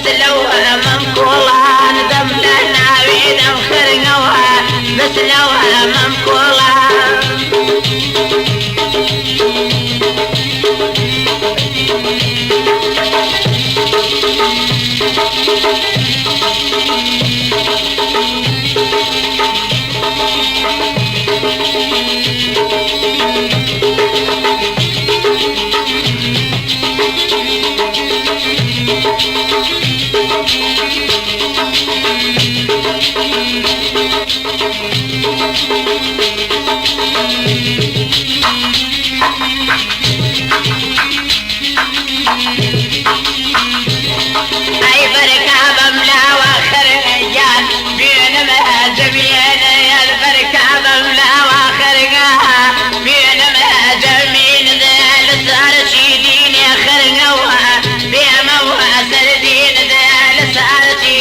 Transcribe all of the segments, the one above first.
بەس لەو مەم کۆڵان دەم لە ناوی دەم خەرنەوە بەس لەو مەم کۆڵان. ئەی بەرکە بەم لاوە خەرگیان بێنمە جەمینە بەرکە بەم لاوە خەرگا بێنمە جەمین لە سەر چی دینێ خەرگەوە بێمەوە سەر دین لە سەر چی.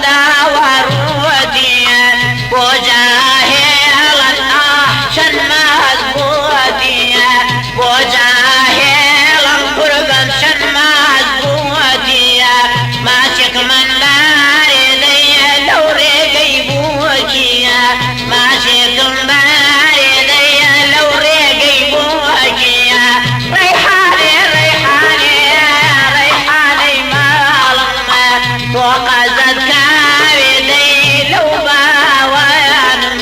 داوەڕوەتیە بۆ جاهێڵن ئاه چەند مەزبووتیە بۆ جاهێڵم قوربان چەند مەزبووتیە ماچێک من بارێ دەیە لەو ڕێگەی بووکیە ماچێکم بارێ دەیە لەو ڕێگەی بووکیە ڕەیحانێ ڕەیحانێ ڕەیحانەی ماڵم تۆ قەزەت کاوێ دەی لەو باوانم.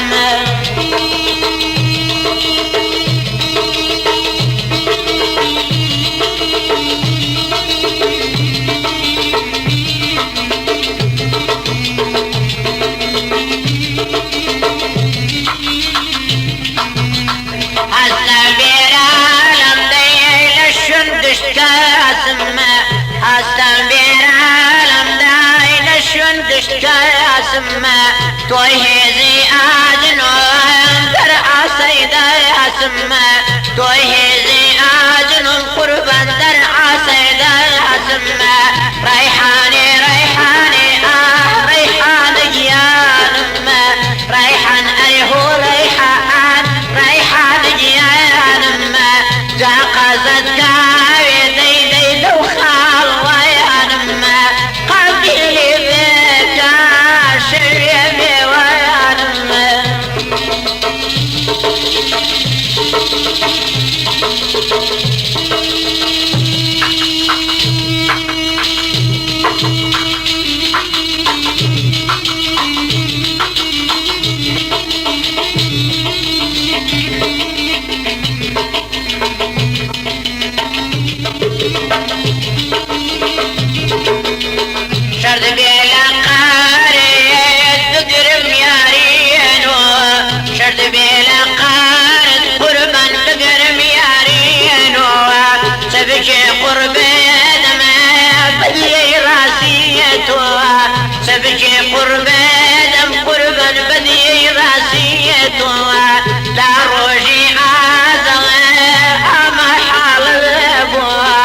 هەستە بێرانم دەی لە شوێن گشت کەسم هەستە بێرانم دای لە شوێن گشت کەسم تۆی هێزی ئاجنۆم دەر ئاسەی دەسم تۆی هێزی ئاجنم قوربان دەر ئاسەی دەسم ڕەیحانێ ڕەیحانێ ئاه ڕەیحانە گیانم ڕەیحان ئەی هۆ ڕەیحان ڕەیحان گیانم جا قەزەت کاوێ دەی دەی لەو خاڵوەیانم قەندیلی بکە شوێ بێوەیانم. شەرت بێ لە قارت بگرم یارینۆ شەرت بێ لە قارت قوربان بگرم یارینۆ سەبکێ قوربێدەمە بەدیەی ڕاستیەتەوە سەبکێ قوربێدەم قوربان بەدیەی ڕاستیەتەوە لا ڕۆژی ئازەڵ ئەمە حاڵ بووە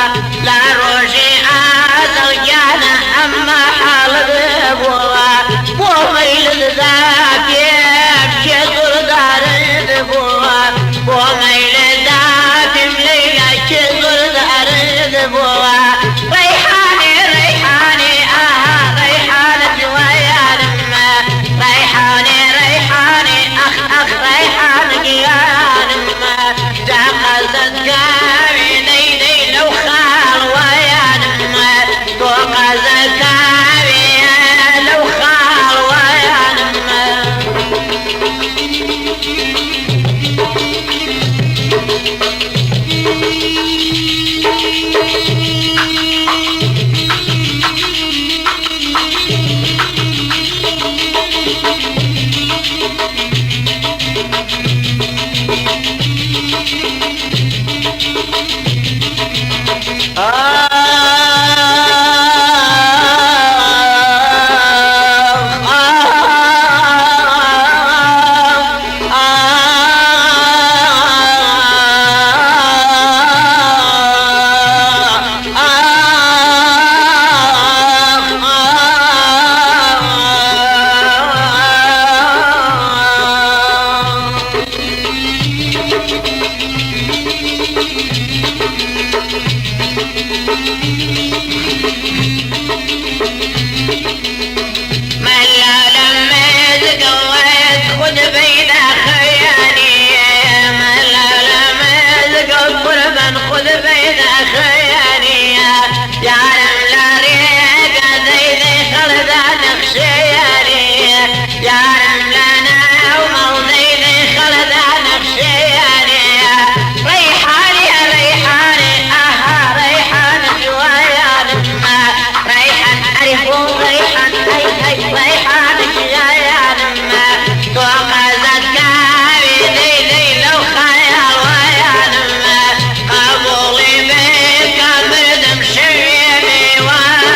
لا ڕۆژی ئازەڵ گیانە ئەمە حاڵ بووە بۆ مەیلت داپێم کێ زۆردارت بووە بۆ مەیلت داپێم لەیلا کێ زۆردارت بووە ڕەیحانێ ڕەیحانێ ئاها ڕەیحانە جوایانم ڕەیحانێ ڕەیحانێ ئەخ ئەخ ڕەیحانە گیانم جا قەزەت کاوێ دەی دەی لەو خاڵوەیانم تۆ قەزەت کاوێ لەو خاڵوەیانم. ملا لما تقويت خد بين خيالي ملا لما تقويت قربا خذ بين خيالي يا رملا ريقة ذي ذي خلد نخشيالي يا رملا نوم ذي ذي خلد نخشيالي ريحاني ريحاني أها ريحان جوايان ريحان أريحو ريحان أي أي ريحان جوايان توقزت كاوي ذي ذي لو خيال ويان قبولي بك مردم شيمي وانا.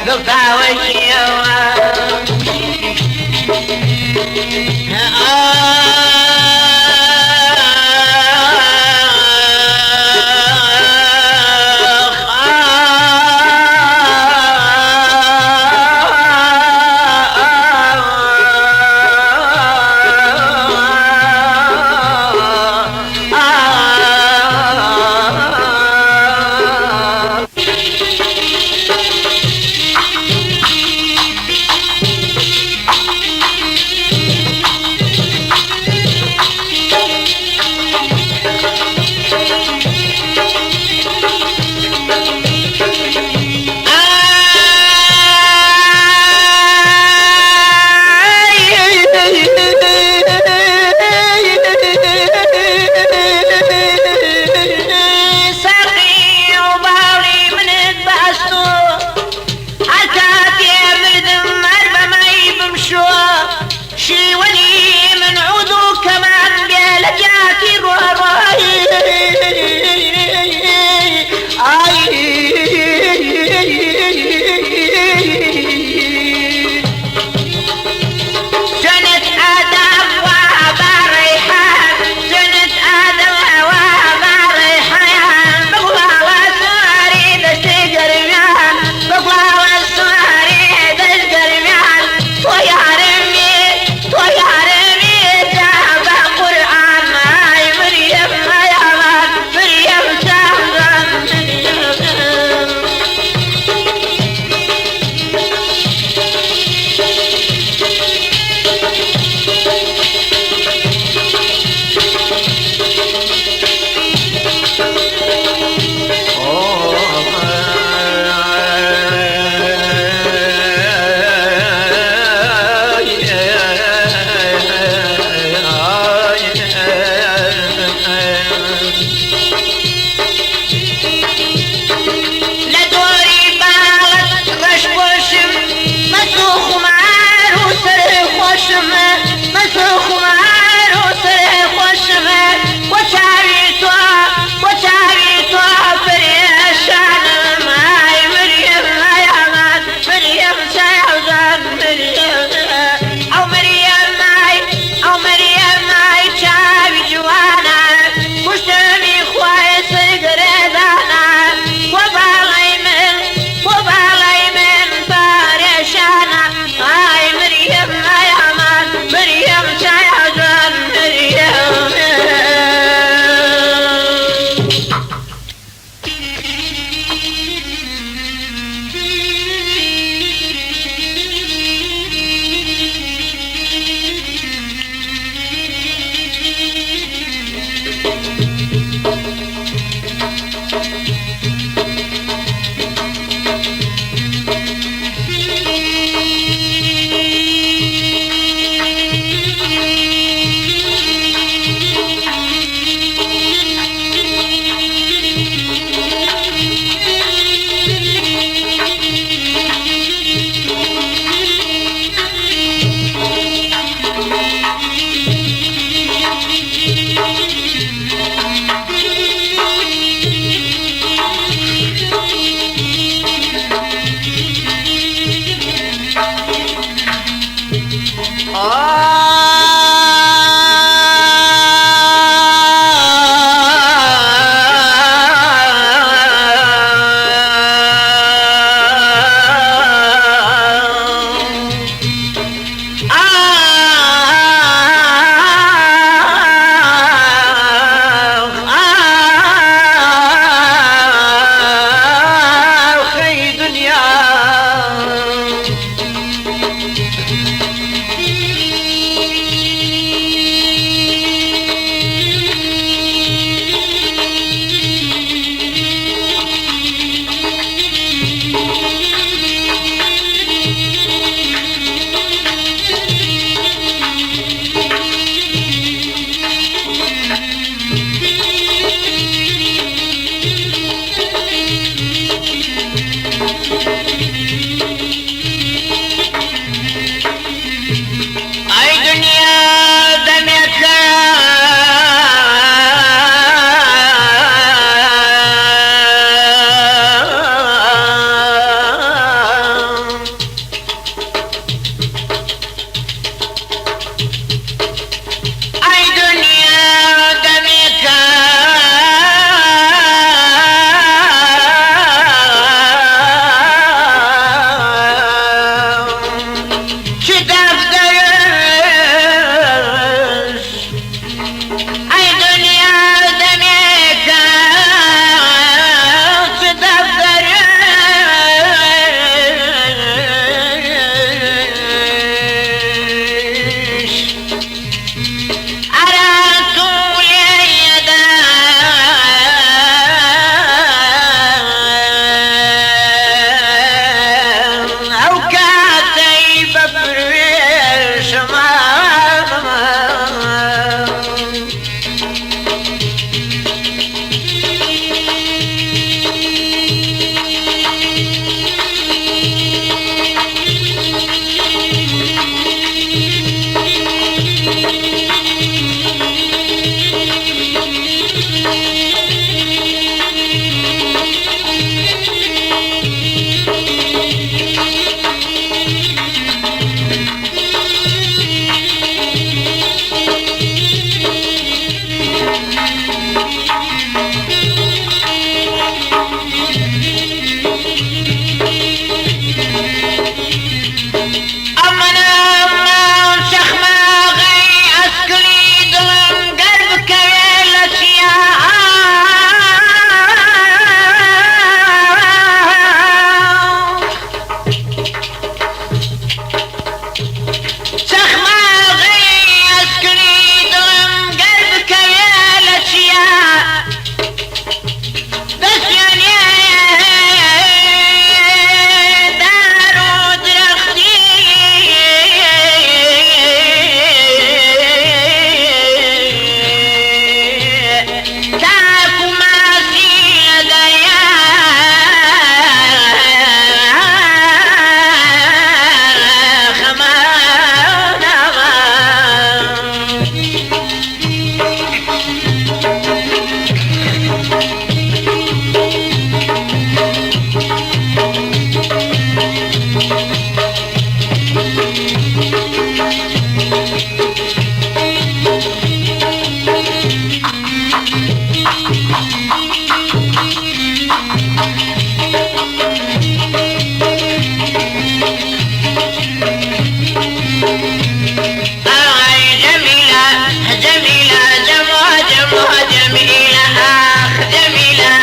دڵتاوەکیەوە. ئەی دنیا دەمێکە چ دەفتەرێش ئەرا توولێدا ئەو کاتەی بە پروێشما ئەمن چەخماغەی ئەسکلی دڵم گەر بکەوێ لە چیا چەخماغەی ئەسکلی دڵم گەر بکەوێ لە چیا دەستیانێ دار و درەختی تاکو ماسی لە دەریا خەمانەوە. ئای جەمیلە جەمیلە جەمۆ جەمۆ جەمیلە ئاخ جەمیلە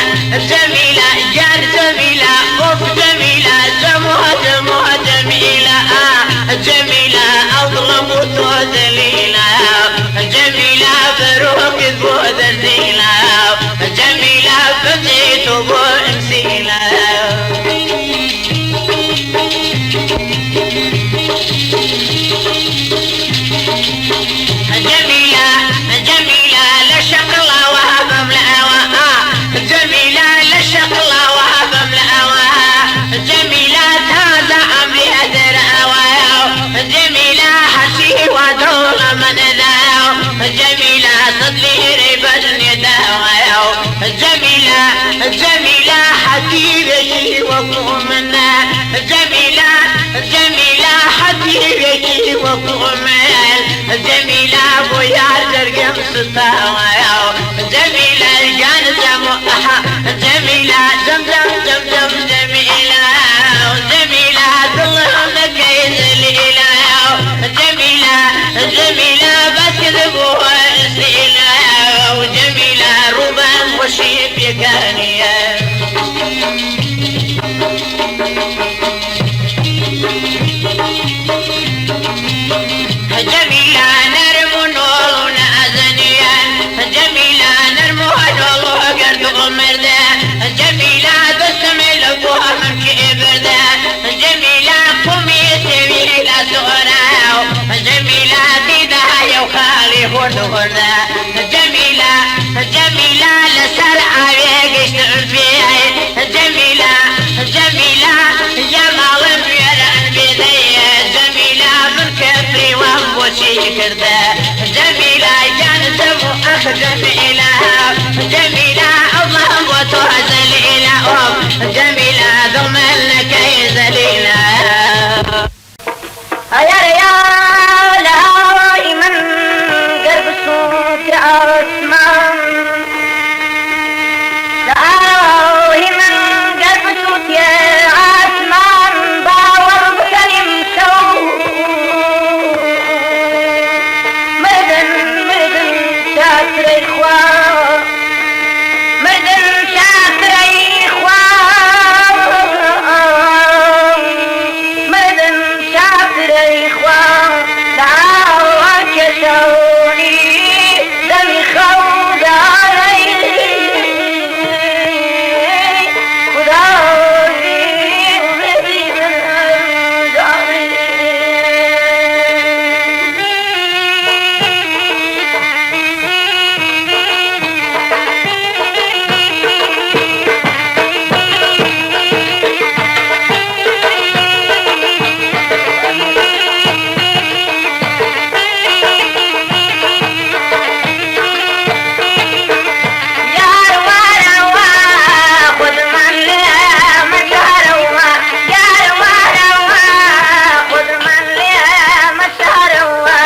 جەمیلە گیان جەمیلە ئۆف جەمیلە جەمۆ جەمۆ جەمیلە ئا جەمیلە ئەو دڵم بۆ تۆ دەلیلە جەمیلە بەرۆکت بۆ دەرزیلە جەمیلە بەجێ تۆ بۆ ئەمسیلە. جميلة جميلة لشقلة وهب ملأوة جميلة لشقلة وهب ملأوة جميلة هذا أمري أدرأوة جميلة حسي ودول من ذا جميلة صدري ريبة يداوى جميلة جميلة حبيبتي وقومنا جميلة جميلة حبيبتي وقومنا جميلة بويا ترقم ستاوى جميلة الجان زموحة جميلة زمزم زمزم جميلة جميلة ظلهم كيزليلة جميلة جميلة بس كذبوها سيلة وجميلة ربان وشيب يكانية. جميلة نرم نور أزنيا جميلة نرم نور قرد مردا جميلة بسم لبوها من كبردا جميلة قومي سبيل سورا جميلة بيدها يوخالي خرد خردا جميلة جميلة لسر عبيق فيها جميلة جميلة يا مالم يا بيدي جميلة من كفري وانبوشي كردا جميلة جان أخ جميلة جميلة الله وتهزليلة جميلة ذم لك ذليلة يا ريال من قرب صوت عثمان من قرب صوت عثمان باور بكلم سو من خوا مردن چاکترەی خوا مردن چاکترەی خوا داوا کێشەونی دەمی خەودارەی خودا یار وارەوە خودمان لێ مەشارەوە یار وارەوە خودمان لێ مەشارەوە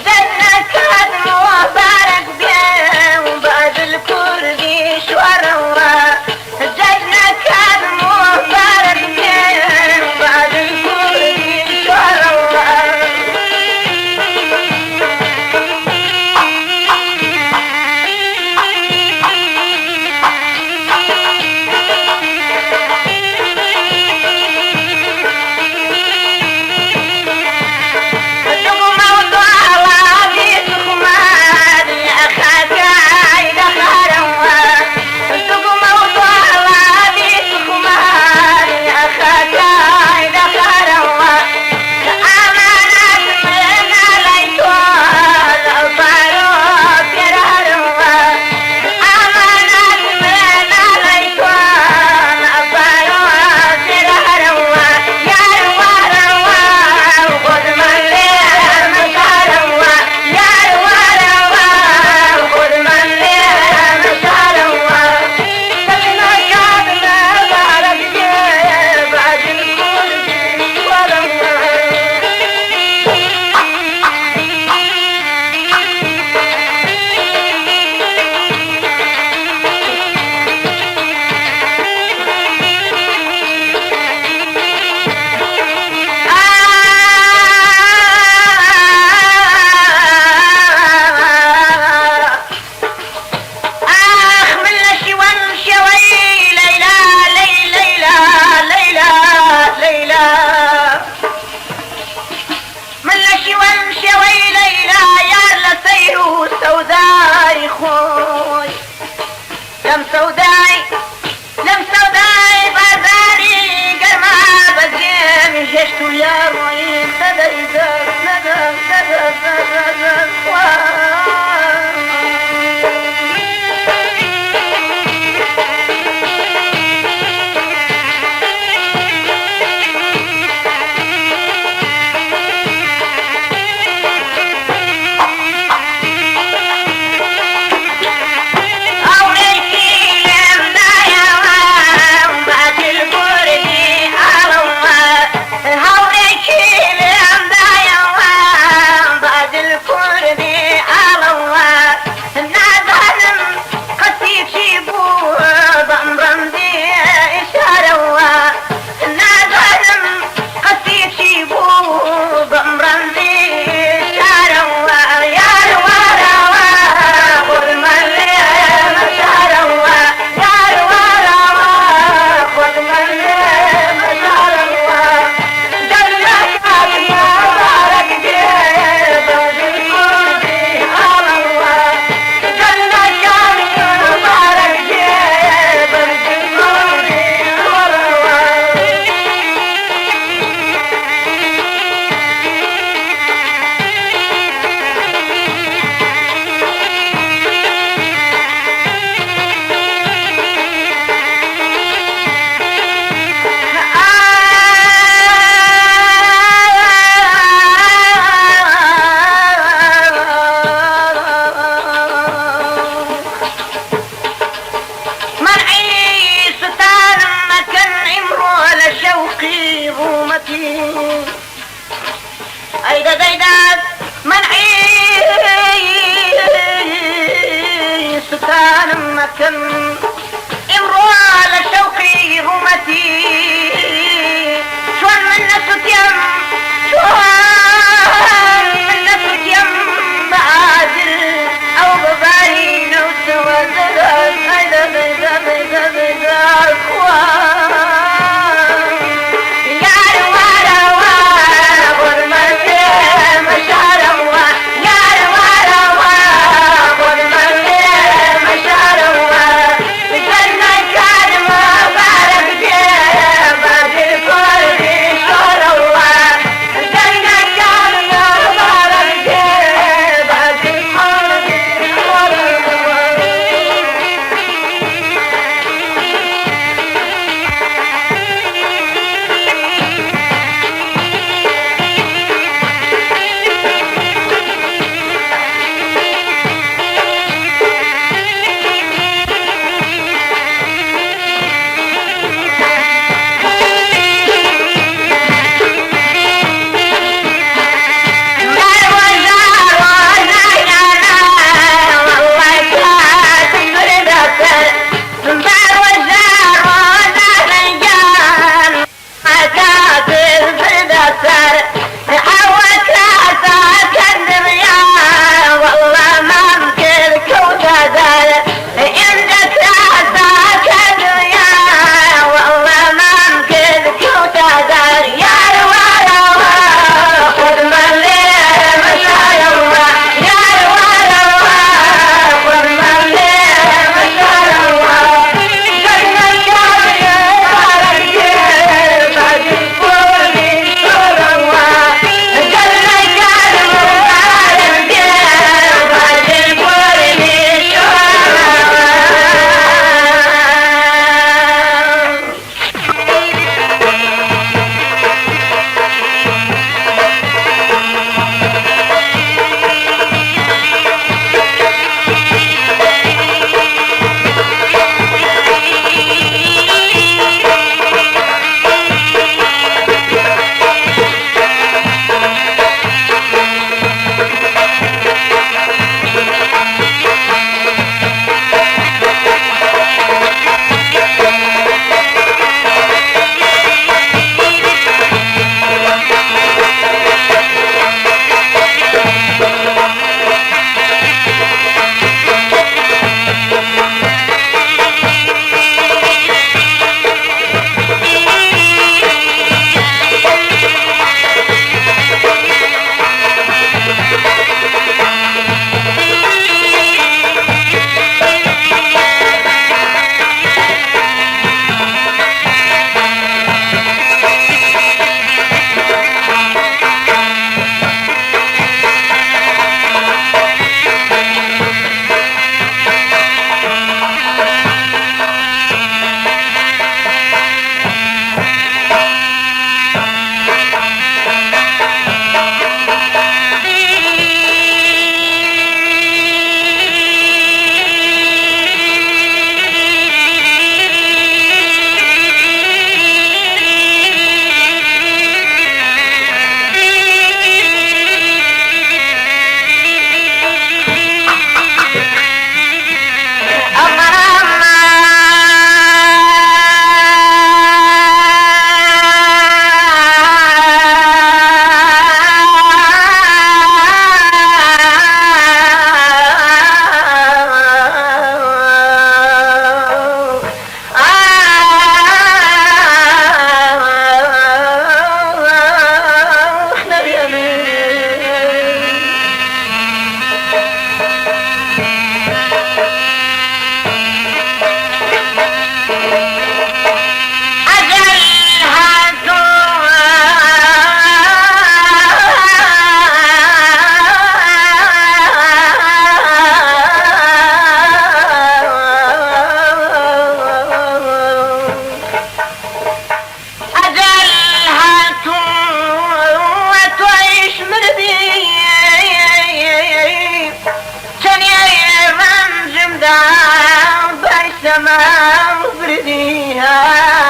جەنەکەت موبارەک بێ بەدل کوردی شوارەوە جەنەکەت موبارەک بێ بەدل کوردی شوارەوە. ئاخ من لە شیوەن شێوەی لەیلا لەی لەیلا لەیلا لەیلا من لە شیوەن شێوەی لەیلا یار لە سەیر و سەودای خۆی لەم سەودای لەم سەودای بازاری گەرما بەجێم هێشت و یار ڕۆی نەدەی دەست نەدەم نەدەم نەدەم هاوڕێکی لێم دایەوە بادل بوردی ئاڵەوە هاوڕێکی لێم دایەوە بادل کوردی ئاڵەوە نازانم قەسی چی بوو بەم ڕەمزی ئیشارەوە نازانم قەسی چی بوو بەم ڕەمزی ئیشارەوە یار وارەوە خودمان لێ مەشارەوە یار وارەوە خودمان لێ مەشارەوە جەنەکەت موبارەک بێ بەدل کوردی ئاڵەوە جەنەکەت موبارەک بێ بەدل کوردی ئاڵەوە. منعی ستان مەکەن ئیمڕۆ لە شەوقی ڕوومەتی ئەی دەدەیداد منعی ستانم مەکەن ئیمڕۆ لە شەوقی ڕوومەتی چۆن من نەسوتیم چۆن من نەسوتیم بە ئاگر ئەو بەباری دام بەرسەما بردی ئاخ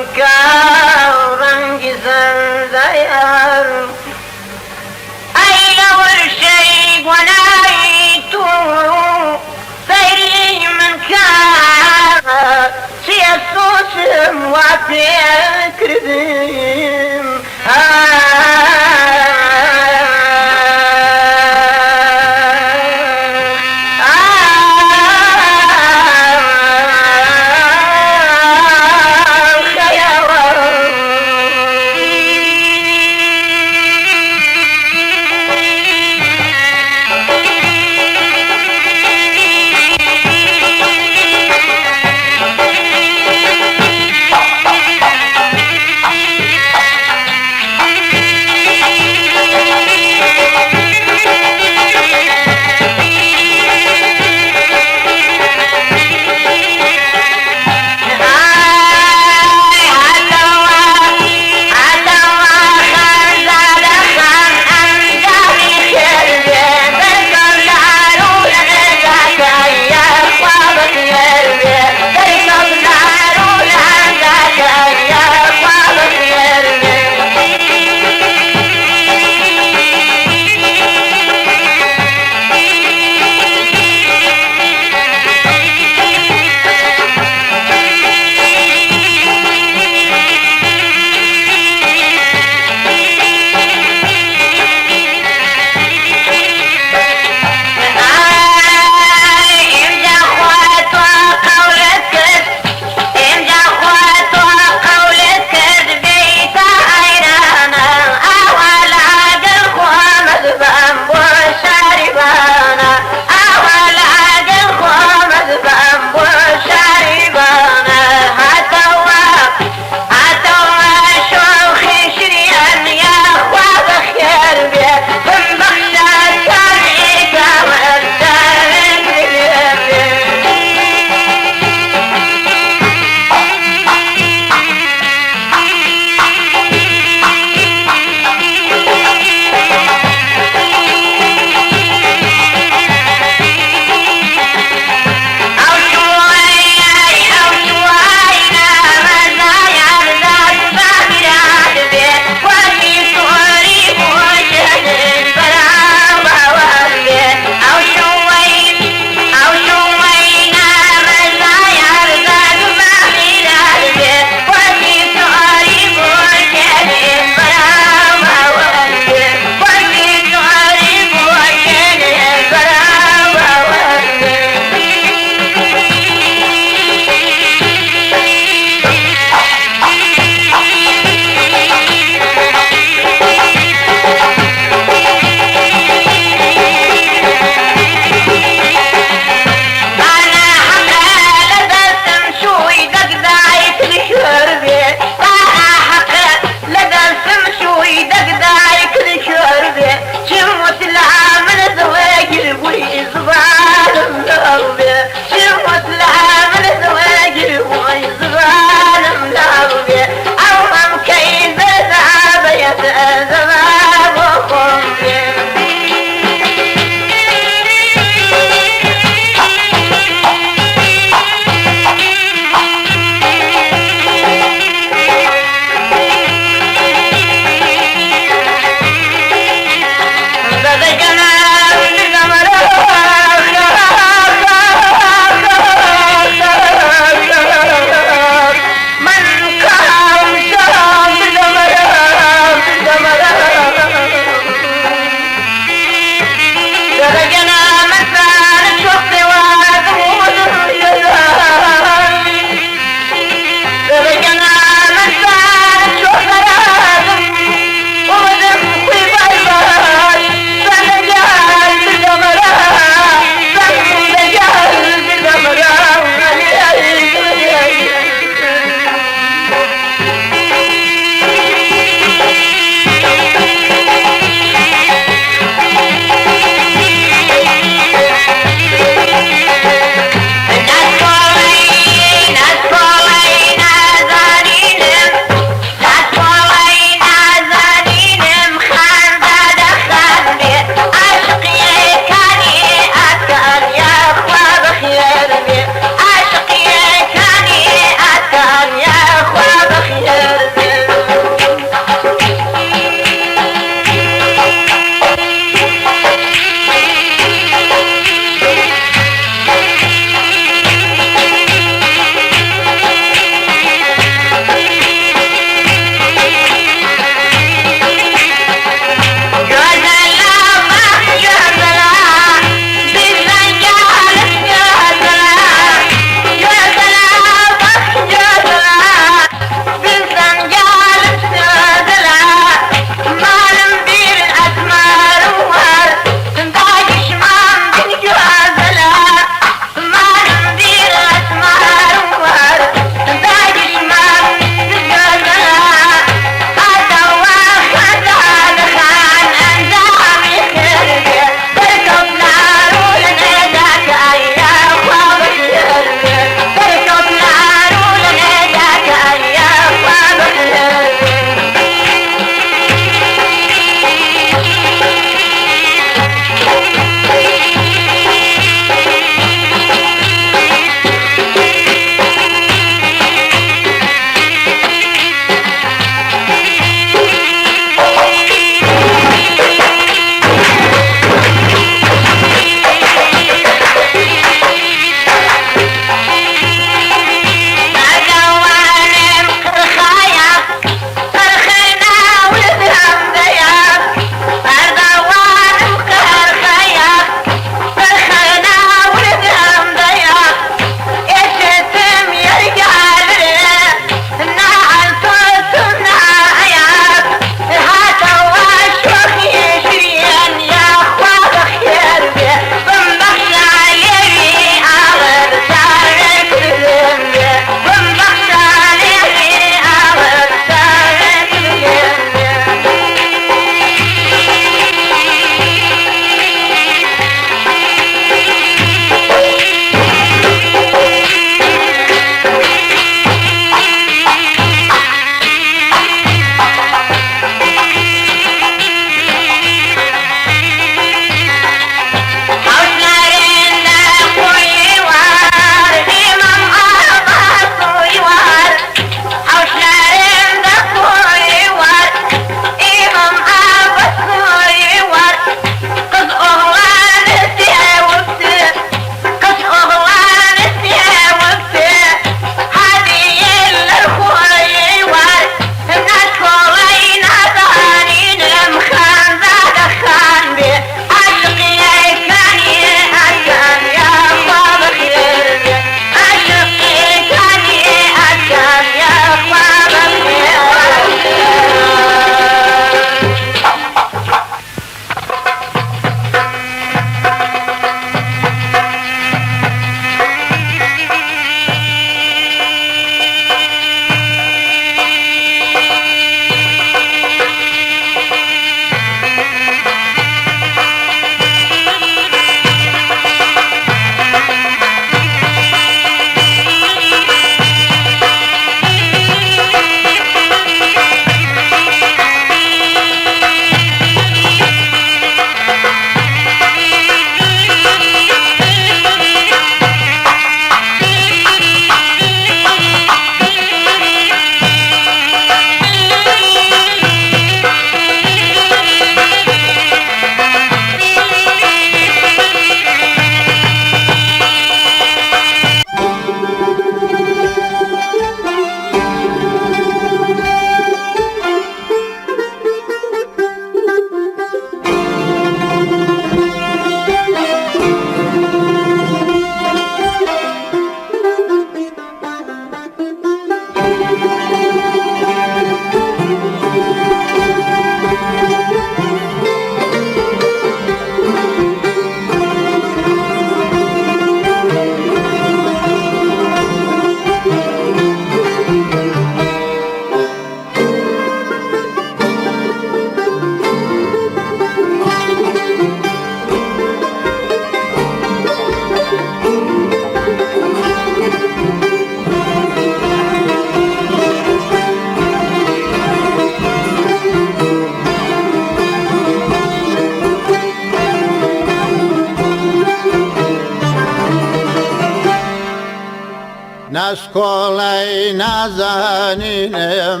ناسکۆڵەی نازانینم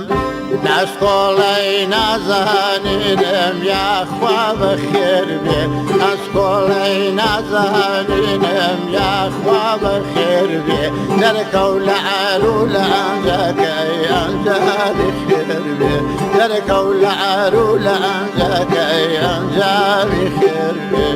ناسکۆڵەی نازانینم یاخوا بەخێر بێ ناسکۆڵەی نازانینم یاخوا بەخێر بێ دەرکەو لە عارو لە ئەنجاکەی ئەنجامی خێر بێ دەرکەو لە عارو لە ئەنجاکەی ئەنجامی خێر بێ.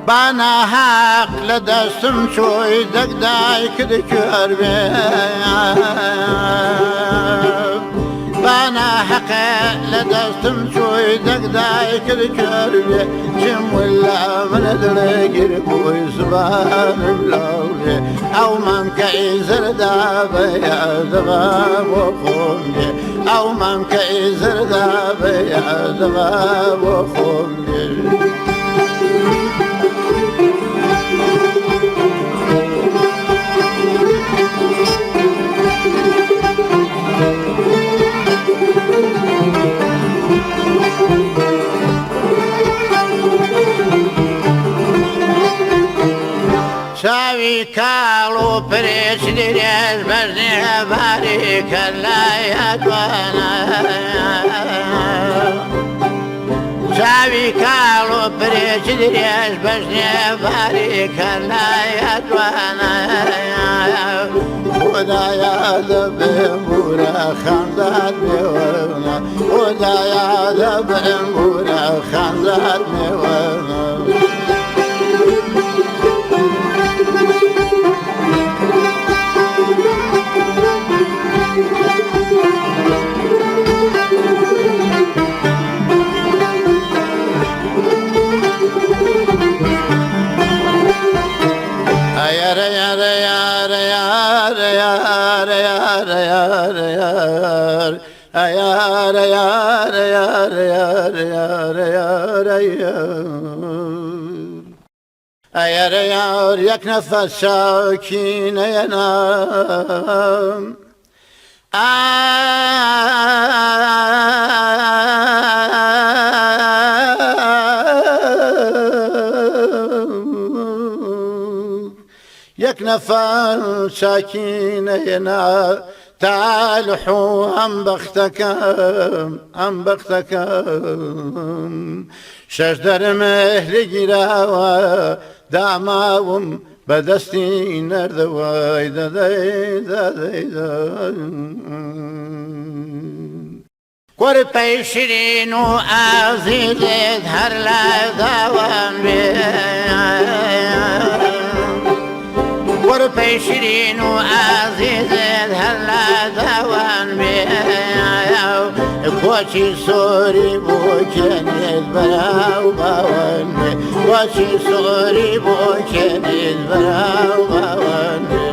با ناحەق لە دەستم چۆی دەک دایکت کوێر بێ با ناحەق لە دەستم چۆی دەک دایکت کوێر بێ چم ولا منە دڵێ بووی زبانم لاولێ ئەو مامکە ئیزردا بە یادەوە بۆ خۆم بێ ئەو مامکە ئیزردا بە یادەوە بۆ خۆم بێ. چاوی کاڵ و پرێچ درێژ بەژنێ باریکە لای هەتوانە چاوی کاڵ و پرێچ درێژ بەژنێ باریکە لای هەتوانە خدایا دەبێم بورە خانزاد بێوەرە خدایا دەبێم بورە خانزاد بێوەرە. یارە یارە یارە یارە یارە یارە یارە یار یارە یارە یارە یارە یارە یارە یارە یار یەک نەفەس شاکینە نام یەک نەفەس شاکینە نا تالحو ئەم بەختەکەم ئەم بەختەکەم شەش دەرمە لەگیراوە داماوم بەدەستی نەردەوەی دەدەی دەدەی کوڕپەی شیرین و ئازیزت هەر لە داوام بێ کوڕپەی شیرین و ئازیزت هەر لە داوان بێ کۆچی سۆری بۆ کێنێت بەراو باوان بێ کۆچی سۆری بۆ کێنێت بەراو باوان بێ.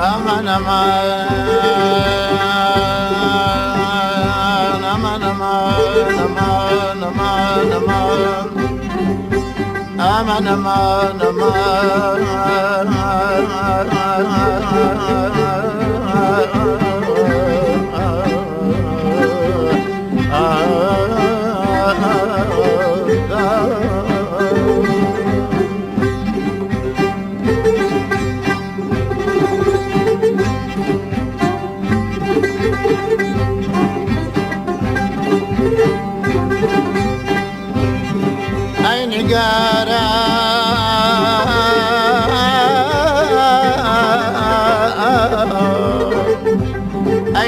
ئەمان ئەمان ئەمان ئەمان ئەمان ئەمان ئەمان ئەمان ئەمان ئەمان.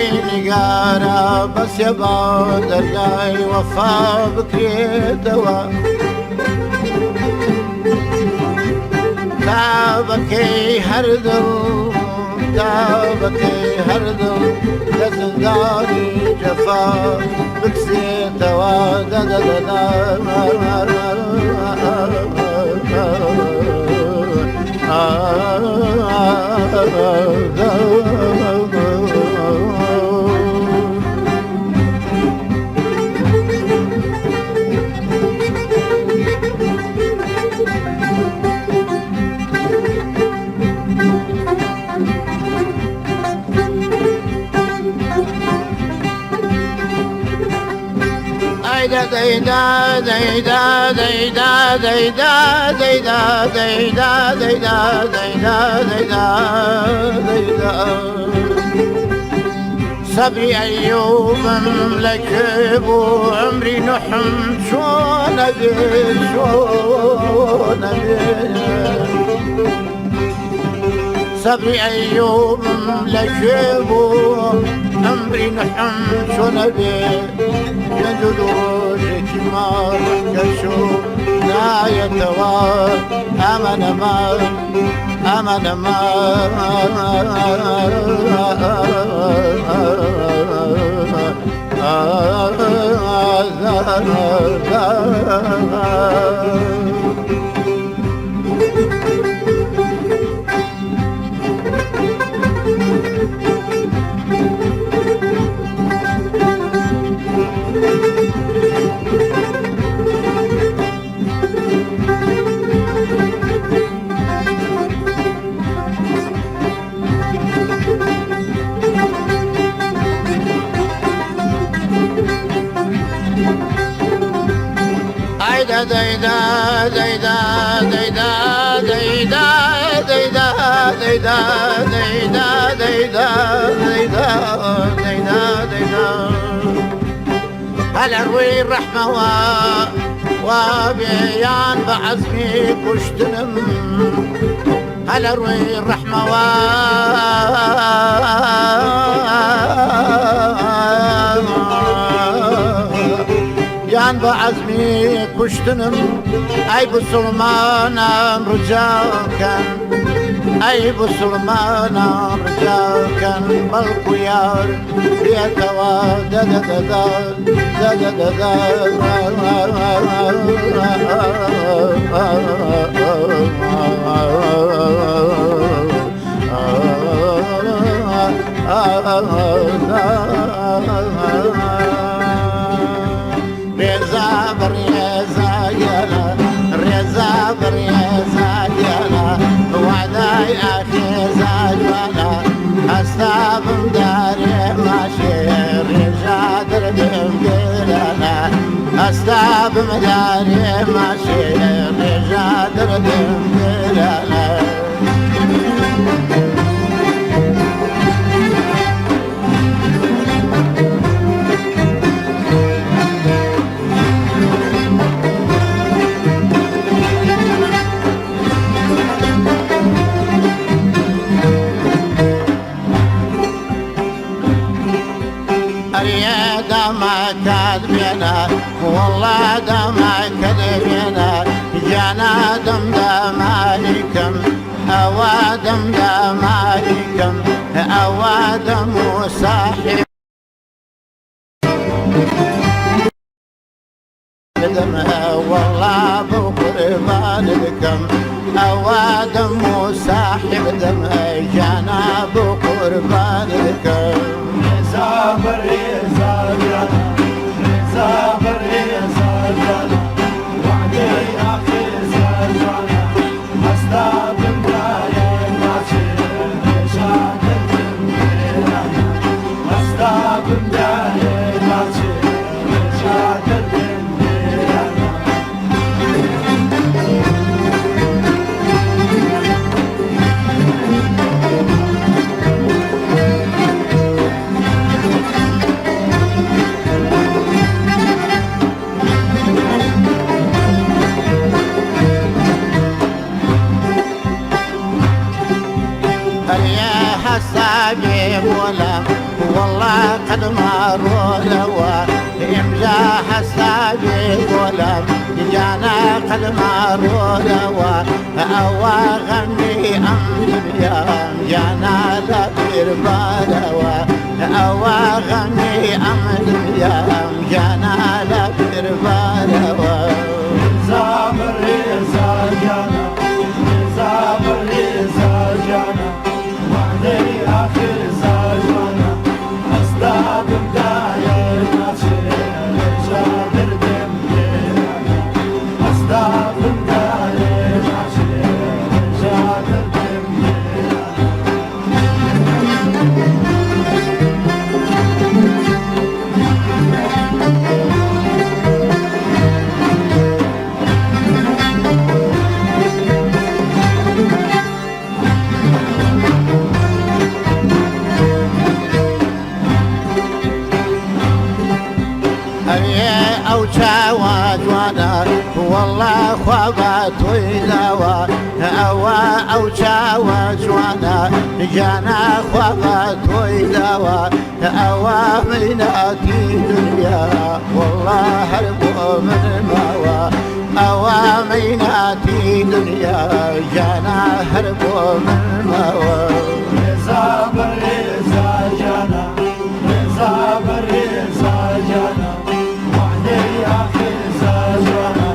ئەی نیگارە بەسێ با دەرگای وەفا بکرێتەوە تا بەکەی هەر دڵ تا بەکەی هەر دڵ لە زیندانی جەفا بکسێتەوە دەدەدەدا. سەبری ئەیوبم لە کوێ بوو عمری نوحم چۆن ئەبێ چۆن ئەبێ سەبری ئەیوبم لە کوێ بوو عمری نوحم چۆن ئەبێ 52 ڕۆژێکی ماڕ کەچوو نایەتەوە ئەمە نەما ئەمە نەما. هل اروي الرحمة وبيان بعزمي كشتنم هل اروي الرحمة یان بە عەزمی کوشتنم ئەی بسڵمانان ڕجاکەن ئەی بسڵمانان ڕجاکەن بەڵکو یار بێتەوە دەدەدەدا دەدەدەدا. ڕێزا بڕێزا گەلە ڕێزا بڕێزا گەلە وعدای ئاخێزا جوانە ئەستا بمدارێ ماشێ ڕێژا دردم گرانە ئەستا بمدارێ ماشێ ڕێژا دردم گرانە. دەمەکات بێنە وەڵا دەمەکەت بێنە گیانە دەم دەمالیکەم ئەوە دەم دەمالیکەم ئەوە دەم و ساحب دەم وەڵا بۆ قوربان دەکەم ئەوە دەم و ساحب دەم گیانە بۆ قوربان دەکەم. ڕێزا بەڕێزا گیانە ڕێزا بەڕێزا گیانە وعدەی ئاخێزا جوانە ئەستا بمدایە ماچێ ڕێژا دەردم گرانە ئەستا بمدایە ماچێ ڕێژا دەردم گرانە. ئەرێ حەسابێ بۆلام وەڵا قەدما ڕۆلەوە ئیمجا حەسابێ بۆلام گیانە قەدما ڕۆلەوە ئەوە غەمی ئەم دنیام گیانە لە بیربارەوە ئەوە غەمی ئەم دنیام گیانە لە بیربارەوە. ڕێزا بەڕێزا گیانە ڕێزا بەڕێزا گیانە وعدەی ئاخر زاجوانە ئەستا بمدایە ناچێ ڕێژە دەردم لێرانە ئەستا بمدایە ناچێ ڕێژە دەردم لێرانە. ئەرێ ئەو چاوە جوانە وەڵا خوا بە تۆی داوە ئەوە ئەو چاوە جوانە گیانە خوا بە تۆی داوە ئەوە میناتی دنیا وەڵا هەر بۆ من ماوە ئەوە میناتی دنیا گیانە هەر بۆ من ماوە. ڕێزا بەڕێزا گیانە ڕێزا بەڕێزا گیانە وعدەی ئاخر زاجوانە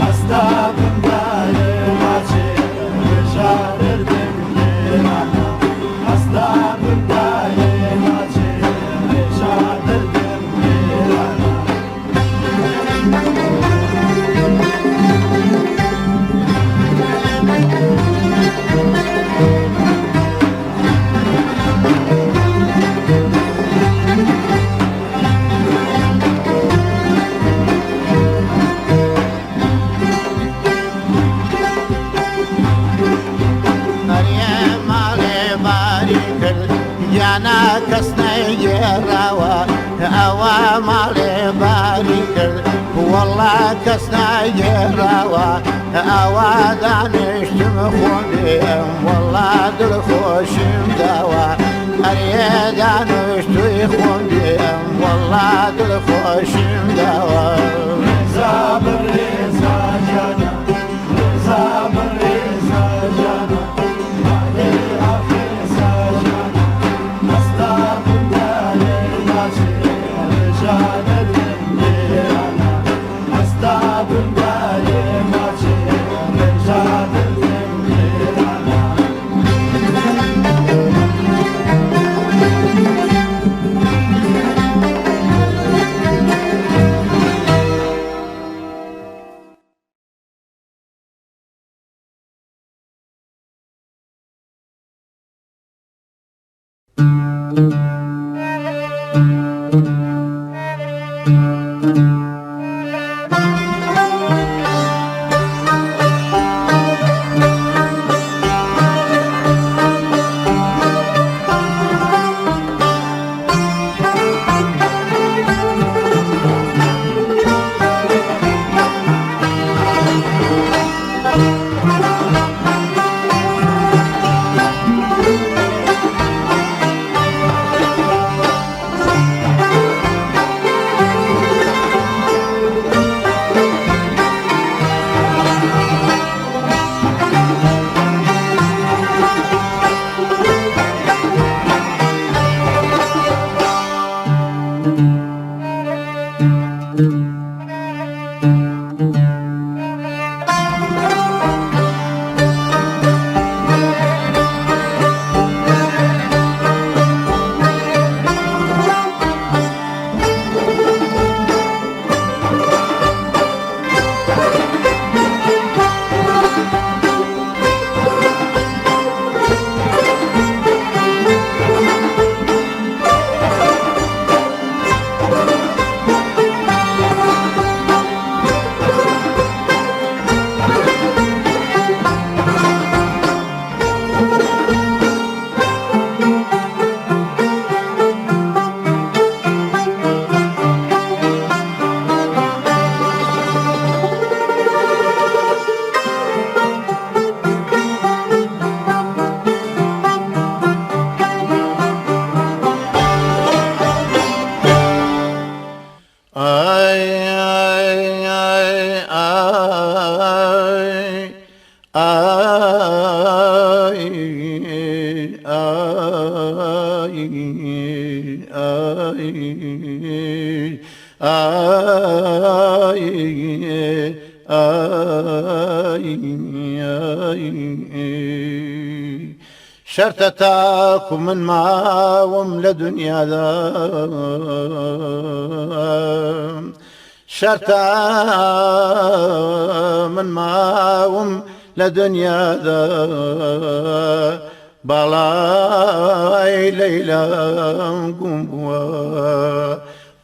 ئەستا بمدایە ماچێ ڕێژە دەردم لێرانە ئەستا بمدایە ماچێ ڕێژە دەردم لێرانە. ئەرێ ماڵێ باری کرد گیانە کەس نەیگێڕاوە ئەوە ماڵێ باری کرد وەڵا کەس نەیگێڕاوە ئەوە دانیشتم خۆم بێم وەڵا دڵخۆشیم داوە ئەرێ دانیشتووی خۆم بێم وەڵا دڵخۆشیم داوە. ڕێزا بەڕێزا گیانە ڕێزا بەڕێزا گیانە وعدەی ئاخر زاجوانە ئەستا بمدایە ماچێ ڕێژە دەردم لێرانە ئەستا بمدایە ماچێ ڕێژە دەردم لێرانە. ئەرێ ئای ئای ئای ئای ئای شەرتە تاکو من ماوم لە دنیادا شەرتە من ماوم لە دنیادا باڵای لەیلام گوم بووە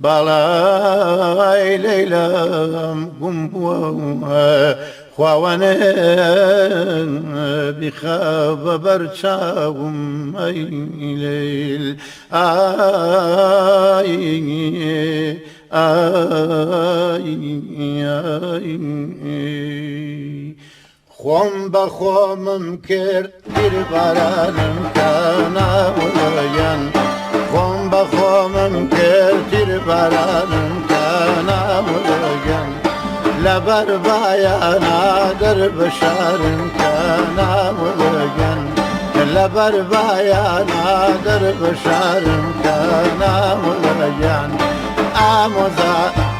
باڵای لەیلام گوم بووە خواوەنێ بیخە بە بەر چاوم ئەی لەیل ئای ئای ئای خۆم بە خۆمم کرد تیربارانم کە ناوڵەیان خۆم بە خۆمم کرد تیربارانم کە ناوڵەیان لەبەر بایانا دەربشارم کە ناوڵەیان لەبەر بایانا دەربشارم کە ناوڵەیان ئامۆزا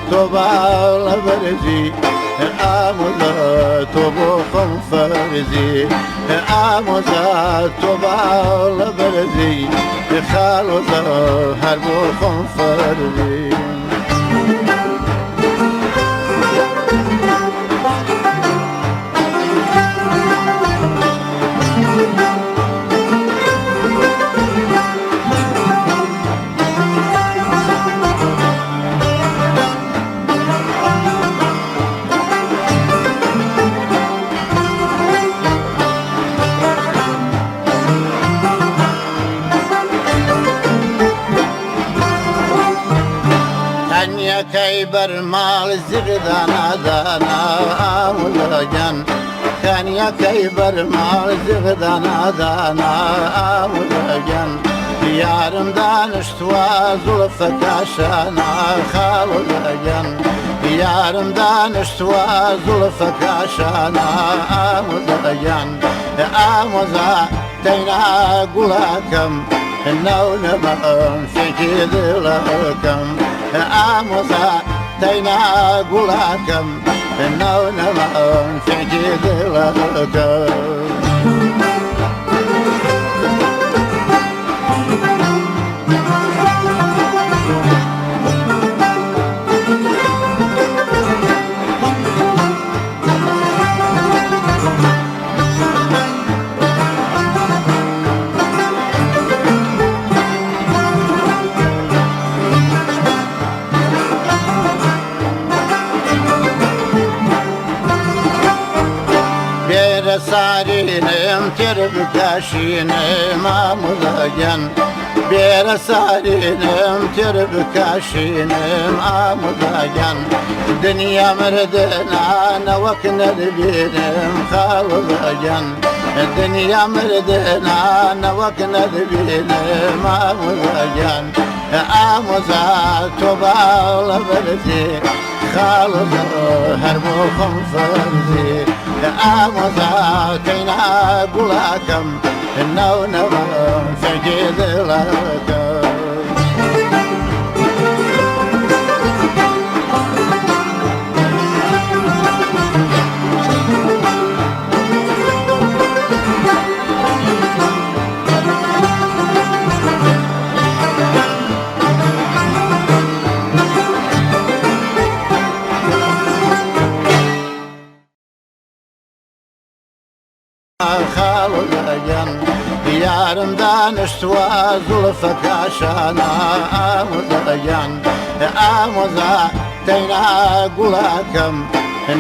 تۆ باڵە بەرزی ئامۆزا تۆ بۆ خۆم فەرزی ئامۆزا تۆ باڵە بەرزی خاڵۆزا هەر بۆ خۆم فەرزی. کانیەکەی بەرماڵ زیغدانادانا ئامولەگەن کانیەکەی بەرماڵ زیغدانادانا ئامولەگەن یارم دانیشتووە زوڵفە کاشانە خاڵ لەگەن یارم دانیشتووە زوڵفە کاشانە ئامۆزایان ئامۆزا تەینا گوڵەکەم ناو نەمام فێکی دڵەکەم ئامۆزا تەینا گوڵەکەم ناو نەمام فێکی دڵەکەم. بێرە سارینم تێر بکەشینم ئامۆزاگیان بێرە سارینم تێر بکەشینم ئامۆزاگیان دنیا مردنانە وەک نەدبینم خاڵۆزاگیان دنیا مردنانە وەک نەدبینم ئامۆزاگیان ئامۆزا تۆ باڵە بەرزی خاڵۆزا هەر بۆ خۆم فەرزی ئامۆزا تەینا گوڵەکەم ناو نەمام فێکی دڵەکەم. خاڵ لەگەن یارم دانیشتووە زوڵفە کاشانە ئامۆزایان ئامۆزا تەینا گوڵەکەم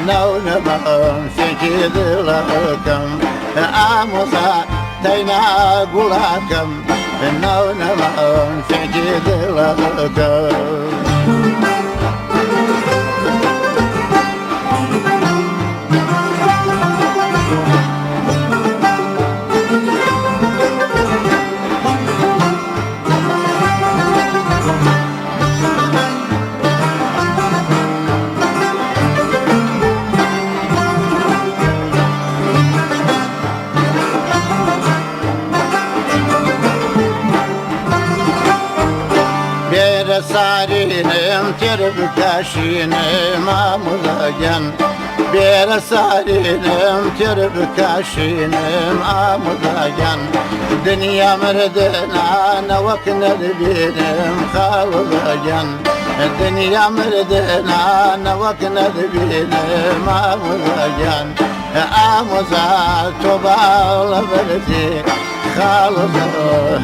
ناو نەمام فێکی دڵەکەم ئامۆزا تەینا گوڵەکەم ناو نەمام فێکی دڵەکەم. بێرە سارینم تێر بکەشینم ئامۆزاگیان بێرە سارینم تێر بکەشینم ئامۆزاگیان دنیا مردنا نەوەک نەدبینم خاڵۆزاگیان دنیا مردنا نەوەک نەدبینم ئامۆزاگیان ئامۆزا تۆ باڵە بەرزی خاڵۆزا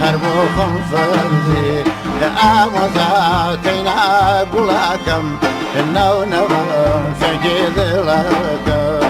هەر بۆ خۆم فەرزی ئامۆزا تەینا گوڵاکەم ناو نەوەم فەرگی دڵەکەم.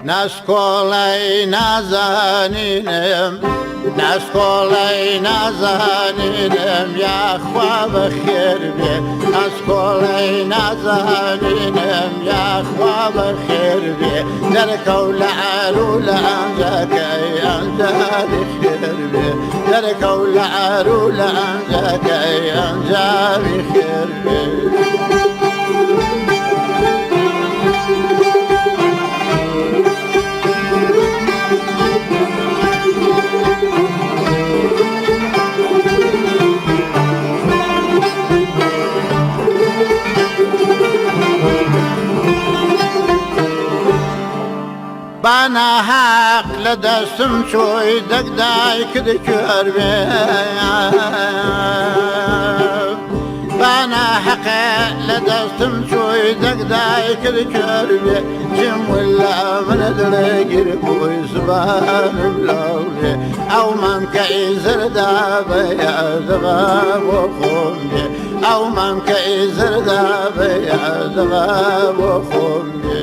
ناسکۆڵەی نازانینم ناسکۆڵەی نازانینم یاخوا بەخێر بێ ناسکۆڵەی نازانینم یاخوا بەخێر بێ دەرکەو لە عارو لە ئەنجاکەی ئەنجامی خێر بێ دەرکەو لە عارو لە ئەنجاکەی ئەنجامی خێر بێ. بانا حەق لە دەستم چۆی دەک دایکت کوێر بێ بانا حەق لە دەستم چۆی دەک دایکت کوێر بێ چم ولا منە دڵێ بووی زبانم لاولێ ئەو مامکە ئیزردا بەیادەوە بۆ خۆم بێ ئەو مامکە ئیزردا بەیادەوە بۆ خۆم بێ.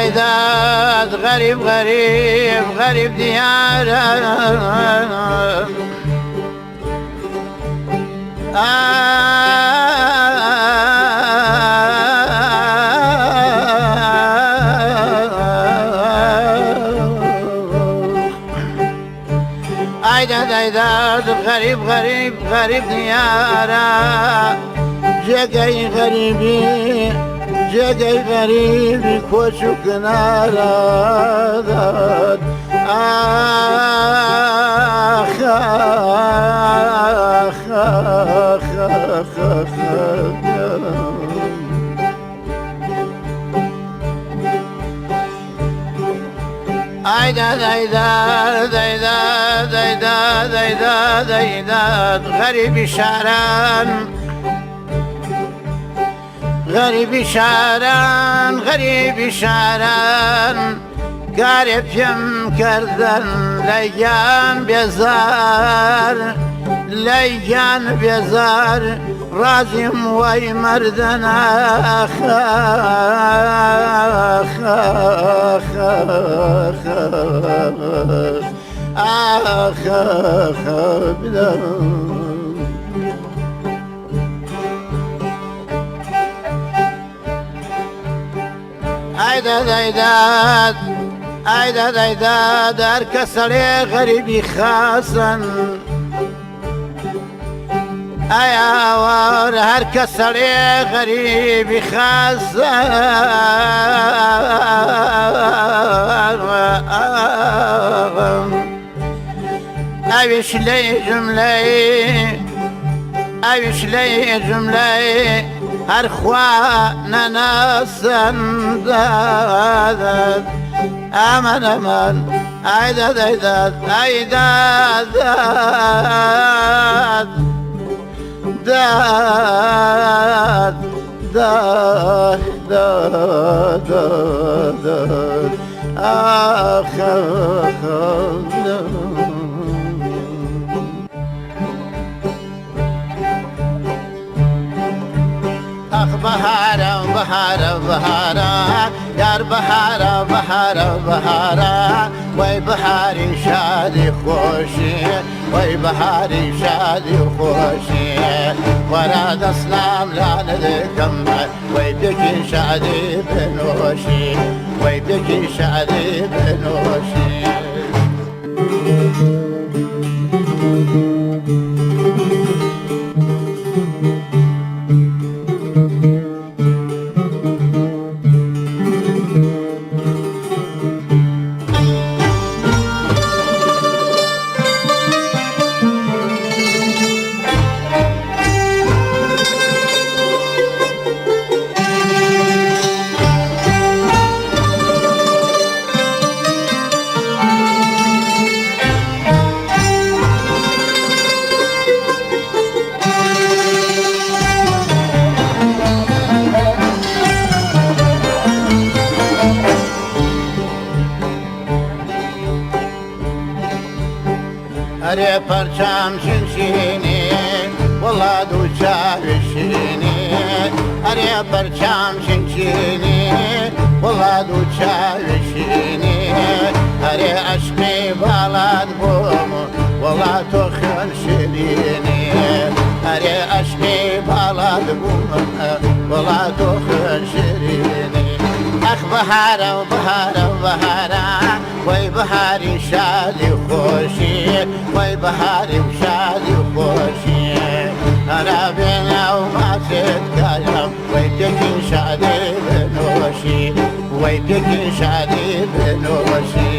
ئایداد غەریب غەریب غەریب دیارە. ئایداد ئایداد غەریب غەریب غەریب دیارە جێگەی غەریبی جێگەی غەریبی کۆچ و کنارە ئاخ ئاخ ئاخ ئاخ ئاخ ئایداد ئایداد ئایداد ئایداد ئایداد ئایداد غەریبی شاران غەریبی شاران غەریبی شاران کارێ پێم کردن لە گیان بێزار لای گیان بێزار ڕازیم وای مردن ئاخ ئاخ ئاخ ئاخ ئاخ ئایداد ئایداد ئایداد ئایداد هەر کەسەڵێ غەریبی خاسن ئایاوار هەر کەسەڵێ غەریبی خاسن ئەویش لەی جملەی ئەویش لەی جملەی هەر خوا نەناسن ئەمن ئەمن ئایداد ئایداد ئایداد داد داد داد داد ئاخ ئاخ ئاخ بەهارە بەهارە بەهارە یار بەهارە بەهارە بەهارە وەی بەهاری شادی خۆشی وەی بەهاری شادی خۆشی وەرا دەسلام لانە دەکەم وەی پێکی شادی بنۆشی وەی پێکی شادی بنۆشی. ئەرێ پەرچام شنشینی وەڵا دوو چاوی شیرینی ئەرێ پەرچام شنشینی وەڵا دوو چاوی شیرینی ئەرێ عەشقی باڵات بۆم وەڵا تۆ خوێن شیرینی ئەرێ عەشقی باڵات بووم وەڵا تۆ خوێن شیرینی ئەخ بەهارە و بەهارە و بەهارە وەی بەهاری شادی و خۆشی وەی بەهاری و شادی و خۆشی ئەرا بێنە و ماچت کایەم وەی پێکی شادی بنۆشی وەی پێکی شادی بنۆشی.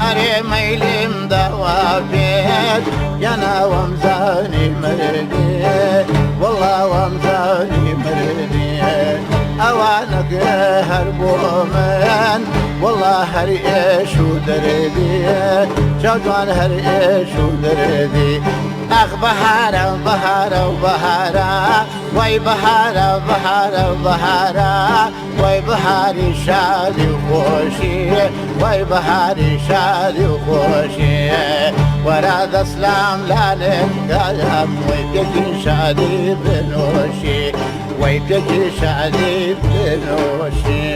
ئەرێ مەیلم وەمزانی مردی، وەڵا وەمزانی مردی. ئەوانەک هەر بۆ من، وەڵا هەر ئێش و دەردی، چاوجوان هەر ئێش و دەردی. ئاخ بەهارە بەهارە و بەهارە، وای بەهارە بەهارە بەهارە، وای بەهاری شادی و خۆشی، وای بەهاری شادی و خۆشی. وەرە دەسلام لانێک گایام، وەی پێکی شادی بنۆشی، وەی پێکی شادی بنۆشی.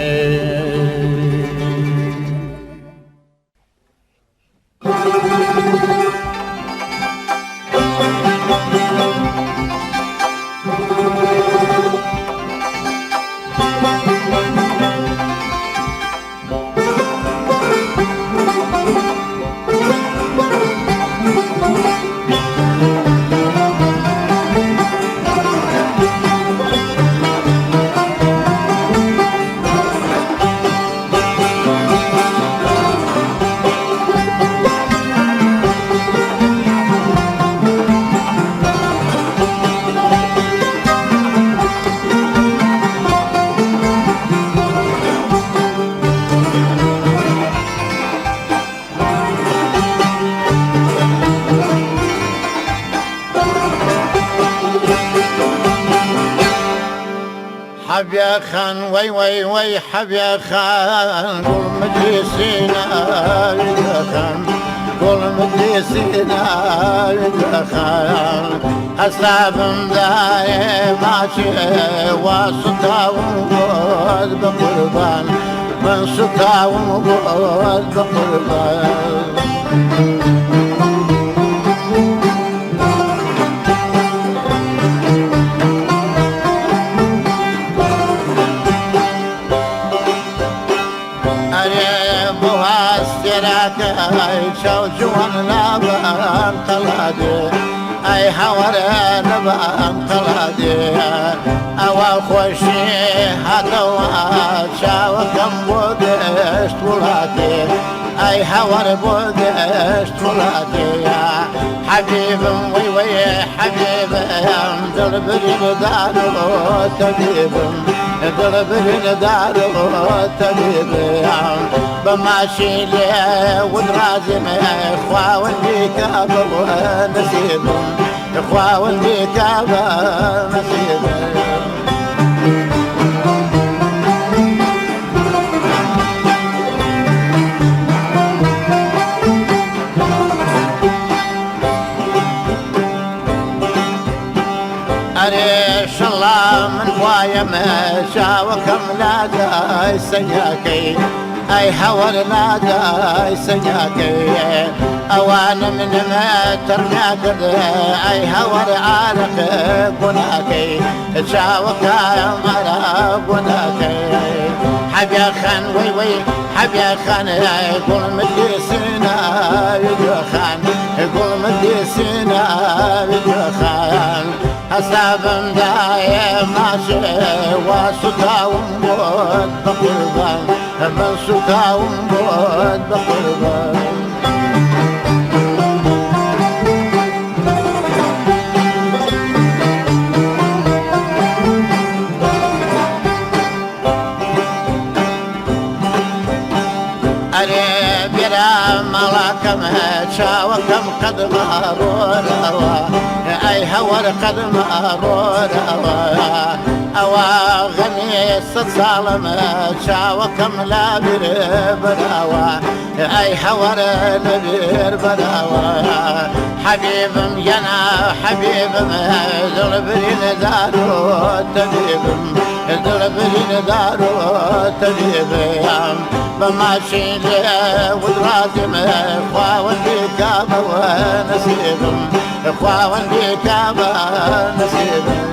حەبیا خان وەی وەی وەی حەبیا خان، گوڵ مدیسینا خان، گوڵ مدیسینا خان. حەسابم دایێ ماچێ وا سوتاوم بۆت بە قوربان، من سوتاوم بۆت بە قوربان. ئەرێ بۆ هەستێراکەی چاو جوان لابان قەڵادێ، ئەی هاوارە لەبان قەڵادێ. ئەوە خۆشی هاتەوە چاوەکەم بۆ گەشت وڵاتێ، ئەی هاوار بۆ گەشت وڵاتێ. حەبیبم وەی وەی حەبیبم، دڵ بریندار و تەبیبم، دڵ بریندار و تەبیبم. بە ماشی لێ ودرازم، خواوەندی کابە نسیبم، خواوەندی کابە نسیبم. ئەرێ شەڵا من وایەمە چاوەکەم لادای سەنیاکەی، ئەی هەوەر لادای سەنیاکەی. ئەوانە منمە تەرمیا کرد، ئەی هەوەر عارق گوناکەی، چاوەکەم عەرق گوناکەی. حەبیا خان وەی وەی حەبیا خان، گوڵ مدیسینا خان، گوڵ مدیسینا خان. حەسابم دایێ ماچێ وا سوتاوم بۆت بە قوربان، من سوتاوم بۆت بە قوربان. ئەرێ بێرە ماڵاکەم چاوەکەم قەدمە ڕۆرەوە، ئەی هەوەر قەدمە ڕۆرەوە. ئەوە غەمی سەد ساڵم چاوەکەم لابیر بەراوە، ئەی هەوەر لەبیر بەراوە. حەبیبم یەنا حەبیبم، دڵ بریندار و تەبیبم، دڵ بریندار و تەبیبم. بە ماشی لێ ودرازم، خواوەندی کابەوە نسیبم، خواوەندی کابە نسیبم.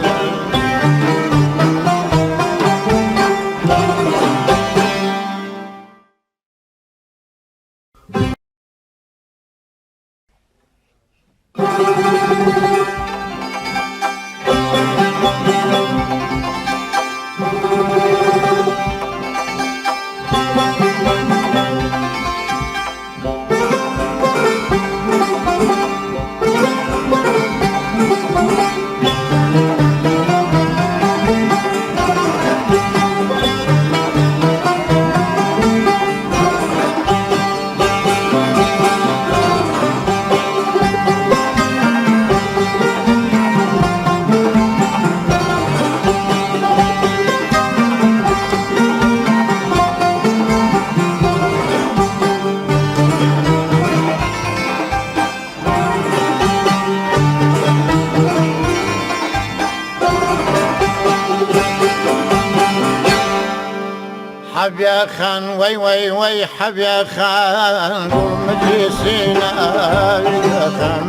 خان وەی وەی وەی حەبێ خان گوڵمدی سیناوی دەخان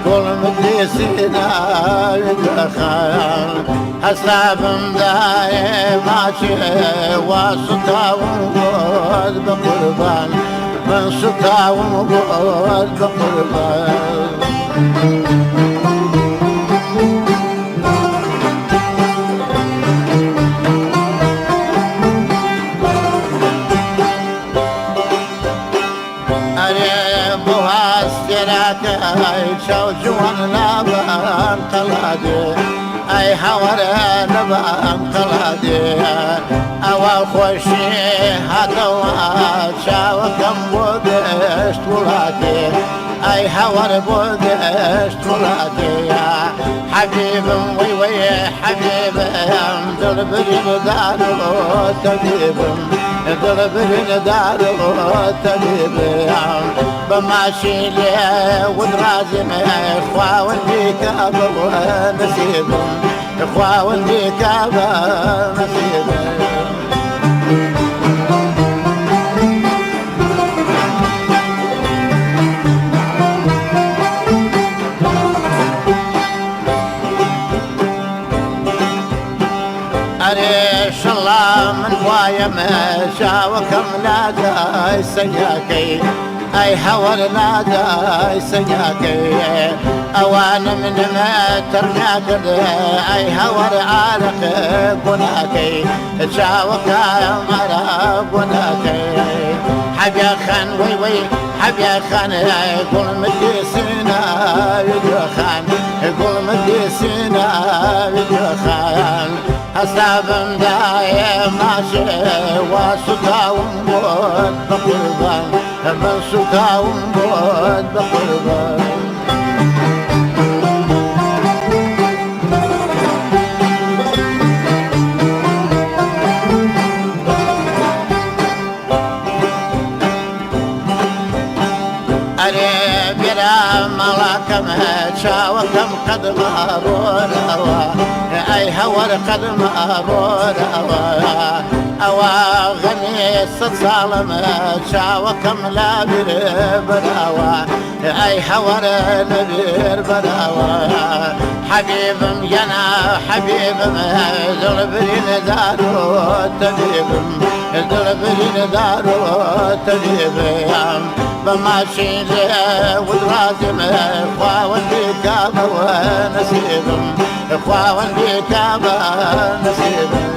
گوڵمدی سیناوی دەخان حەسابم دایێ ماچێ وا سوتاوم بۆت بە قوربان من سوتاوم بۆت بە قوربان. ئەرێ بۆ هەستێراکەی چاو جوان لابان قەڵادێ ئەی هاوارە لەبان قەڵادێ ئەوە خۆشی هاتەوە چاوەکەم بۆ گەشت وڵاتێ ئەی هاوار بۆ گەشت وڵاتێ حەبیبم وەی وەی حەبیبم دڵ بریندار و تەبیبم دڵ بریندار و تەبیبم بە ماشی لێ ودڕازم خواوەندی کابە نسیبم خواوەندی کابە نسیبم. ئەرێ شەڵا من وایەم چاوەکەم لادای سەگاکەی ئەی هەوەر لادای سەگاکەی ئەوانە منمە تەرناکرد ئەی هەوەر عارق گوناکەی چاوەکەم ئەرا گوناکەی حەبیا خان وەی وەی حەبیا خان گوڵمدی سیناوی خان گوڵمدی سیناوی خان حەسابم دایێ ماچێ وا سوتاوم بۆت بە قوربان من سوتاوم بۆت بە قوربان. ئەرێ بێرە ماڵاکەم چاوەکەم قەدمە ڕۆرەوە ئەی هەوەر قەدمە ڕۆرەوە ئەوە غەمی سەد ساڵم چاوەکەم لابیر براوە ئەی هەوەر لەبیر براوە حەبیبم یەنا حەبیبم دڵ بریندار و تەبیبم دڵ بریندار و تەبیبم بە ماچی لێ ودڕازم خواوەندی کابەوە نسیبم خواوەندی کابە نسیبم.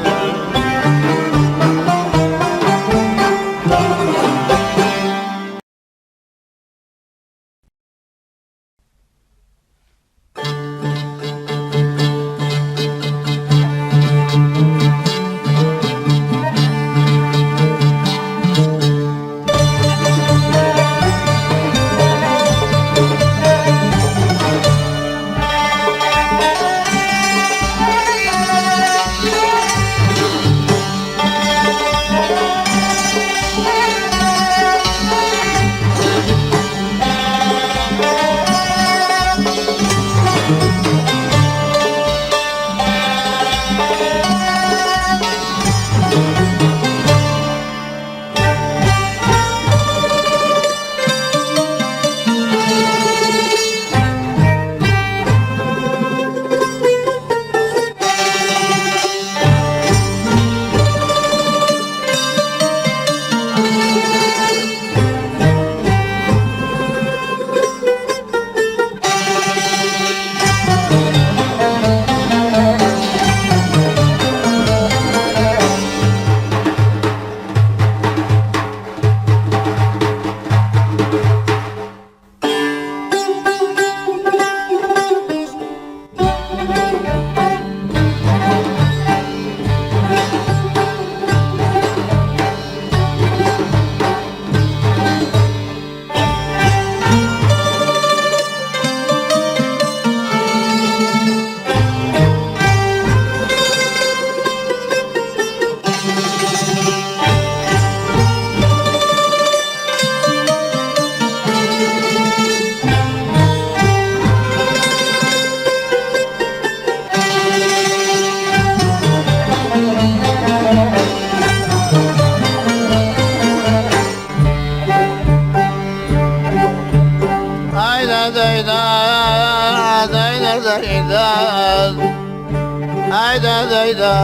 ئایدا دەیدا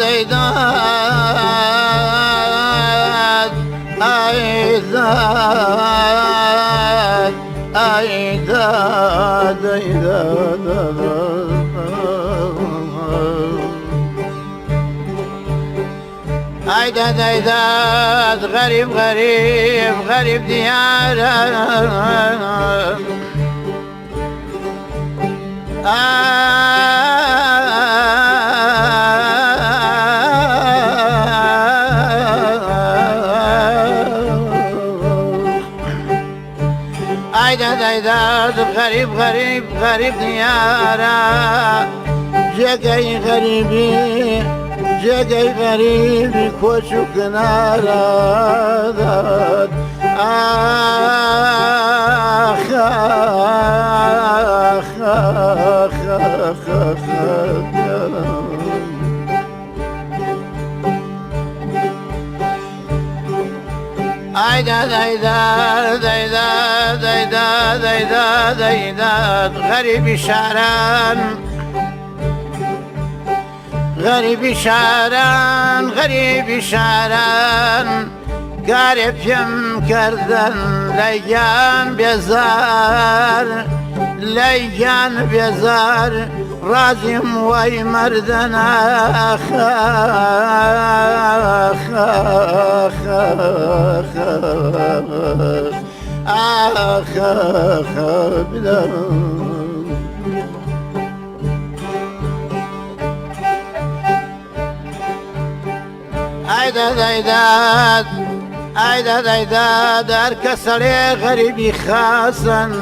دەیدا ئایدا ئایدا دەیدا ئایدا دەیداد غەریب غەریب غەریب دیارە ئایدا دەیداد غەریب غەریب غەریب دیارە جێگەی غەریبی جێگەی غەریبی کۆچ و کنارە ئاخ ئاخ ئاخ ئاخ ئاخ ئایدا دایدا دایدا دایدا دایدا دایدا غەریبی شاران غەریبی شاران غەریبی شاران کارێ پێم کردن لای گیان بێزار لای گیان بێزار ڕازیم وای مردن ئاخ ئاخ ئاخ ئاخ ئاخ ئاخ بدەم. ئایدا دایداد ئایدا دایداد هەر کەسەڵێ غەریبی خاسن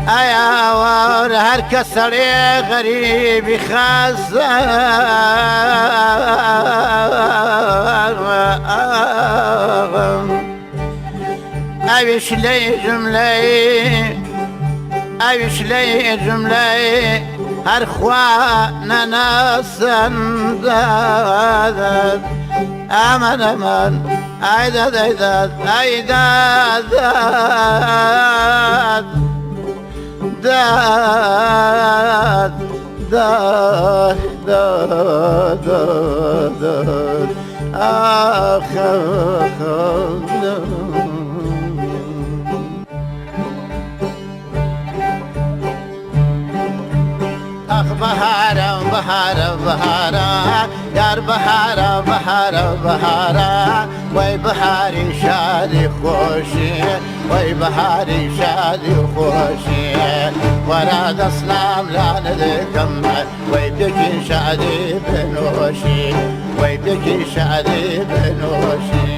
ئایا هەر کەسەڵێ غەریبی خاسن ئەویش لەی جملەی ئەویش لەی جملەی هەر خوا نەناسن ئەمن ئەمن ئایداد ئایداد ئایداد داد داد داد داد ئاخ ئاخ ئاخ بەهارە بەهارە بەهارە یار بەهارە بەهارە بەهارە وەی بەهاری شادی خۆشی وەی بەهاری شادی خۆشی وەرا دەسلام لانە دەکەم وەی پێکی شادی بنۆشی وەی پێکی شادی بنۆشی.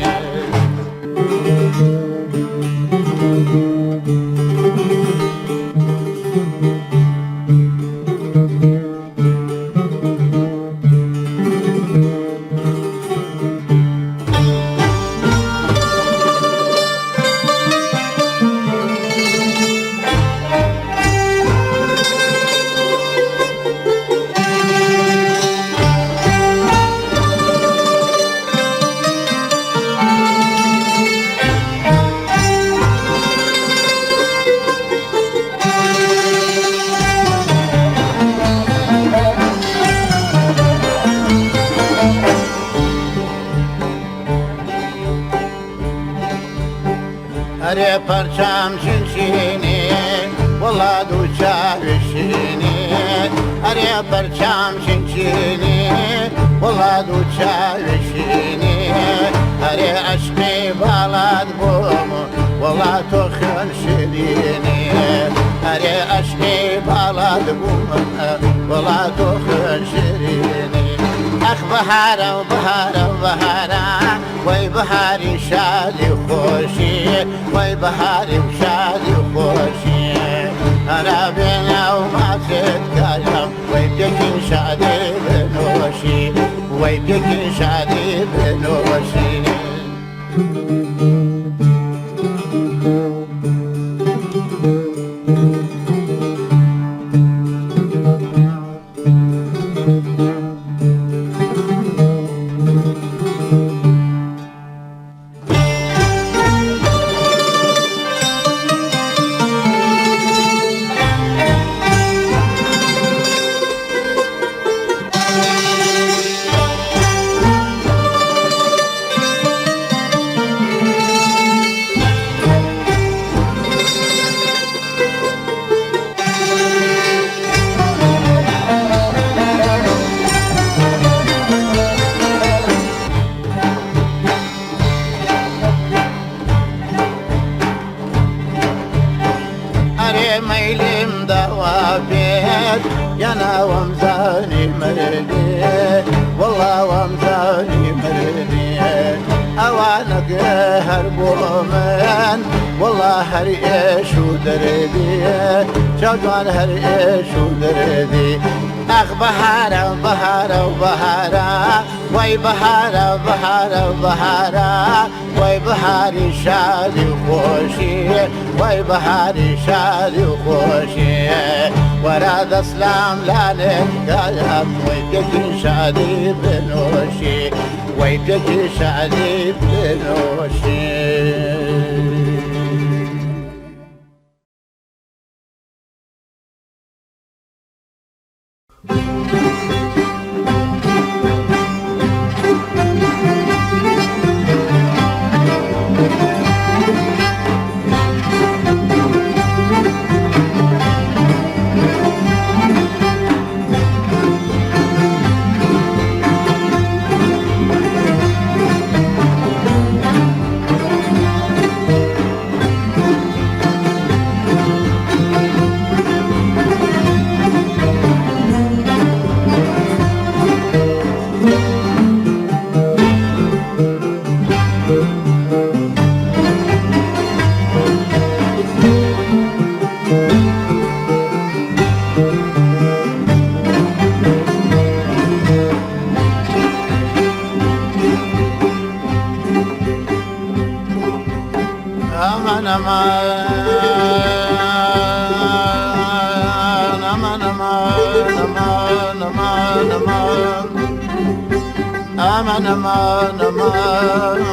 ئەرێ پەرچام شینشینی وەڵا دوو چاوی شینی ئەرێ پەرچام شینشینی وەڵا دوو چاوی شینی ئەرێ عەشقی باڵات بۆم وەڵا تۆ خوێن شیرینی ئەرێ عەشقی باڵات بووم وەڵا تۆ خوێن شیرینی ئەخ بەهارە بەهارە بەهارە وەی بەهاری شادی و خۆشی وەی بەهاری و شادی و خۆشی ئەرا بێنە و ماچت کارم وەی پێکین شادی بنۆشی وەی پێکین شادی بنۆشی. هەر بۆ من وەڵا هەر ئێش و دەردی چاوجوان هەر ئێش و دەردی ئەخ بەهارە بەهارە و بەهارە وەی بەهارە بەهارە بەهارە وەی بەهاری شادی و خۆشی وەی بەهاری شادی و خۆشی وەرە دەسلام لالێک گایام وەی پێکی شادی بنۆشی وەی پێکی شادی بنۆشی. ئەمان ئەمان ئەمان ئەمان ئەمان ئەمان ئەمان ئەمان ئەمان.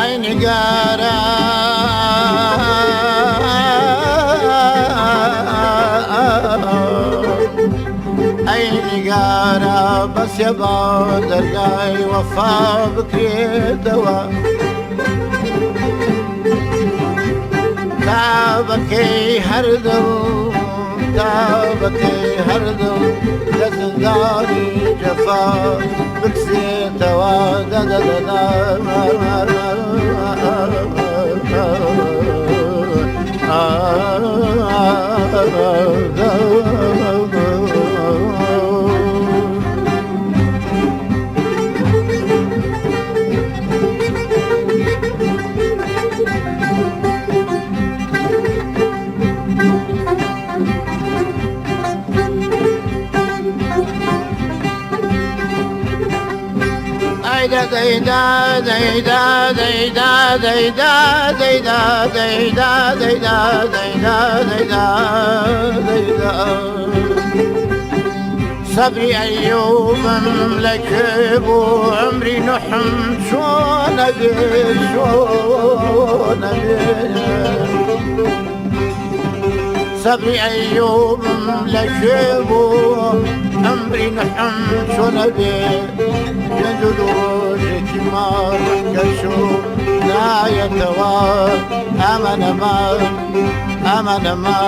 ئەی نیگارە ئەی نیگارە بەسێ با دەرگای وەفا بکرێتەوە تا بەکەی هەر دڵ تا بەکەی هەر دڵ لە زیندانی جەفا بکسێتەوە دەدەدەدا. دەیدا دەیدا دەیدا دەیدا دەیدا دەیدا دەیدا دەیدا دەیدا دەیدا سەبری ئەیوبم لەکوێ بوو عەمری نوحم چۆن ئەبێ چۆن ئەبێ سەبری ئەیوبم لەکوێ بوو عەمری نوحم چۆن ئەبێ گەنج و ڕۆژێکی ماڕ کەشوو نایەتەوە ئەمە نەما ئەمە نەما.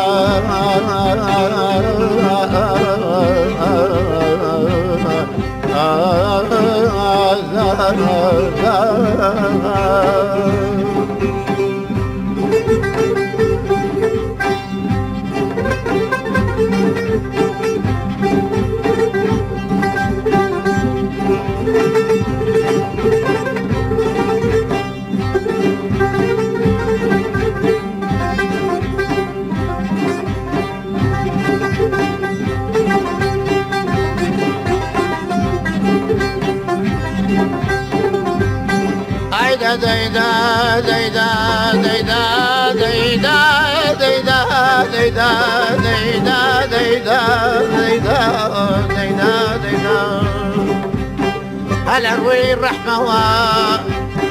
دەیدا دەیدا دەیدا دەیدا دەیدا دەیدا دەیدا دەیدا دەیدا دەیدا دەیدا هەل ڕووی ڕەحمەوە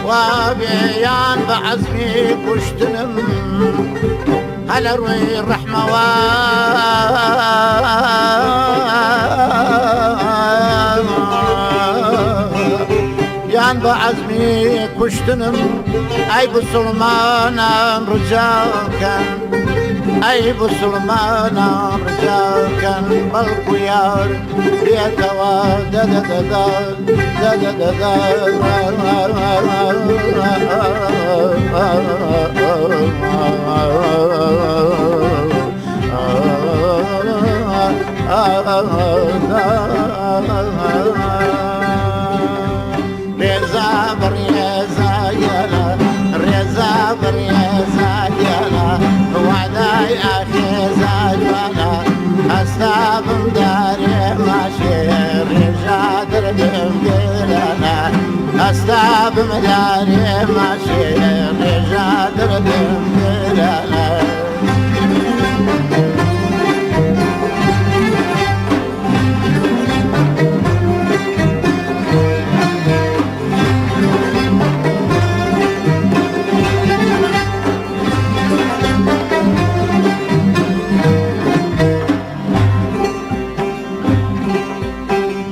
وابێیان بە عەزمی کوشتنم هەل ڕووی ڕەحمەوە یان بە عەزمی کوشتنم ئەی بسڵمانان ڕجاکەن. ئەی بسڵمانان ڕجاکەن بەڵکو یار بێتەوە دەدەدەدا دەدەدەدا. ڕێزا بڕێزا یالا ڕێزا بڕێزا یالا وعدای ئاخێزا جوانا ئەستا بمدارێ ماشێ ڕێژا دردم گرانە ئەستا بمدارێ ماشێ ڕێژا دردم گرانە.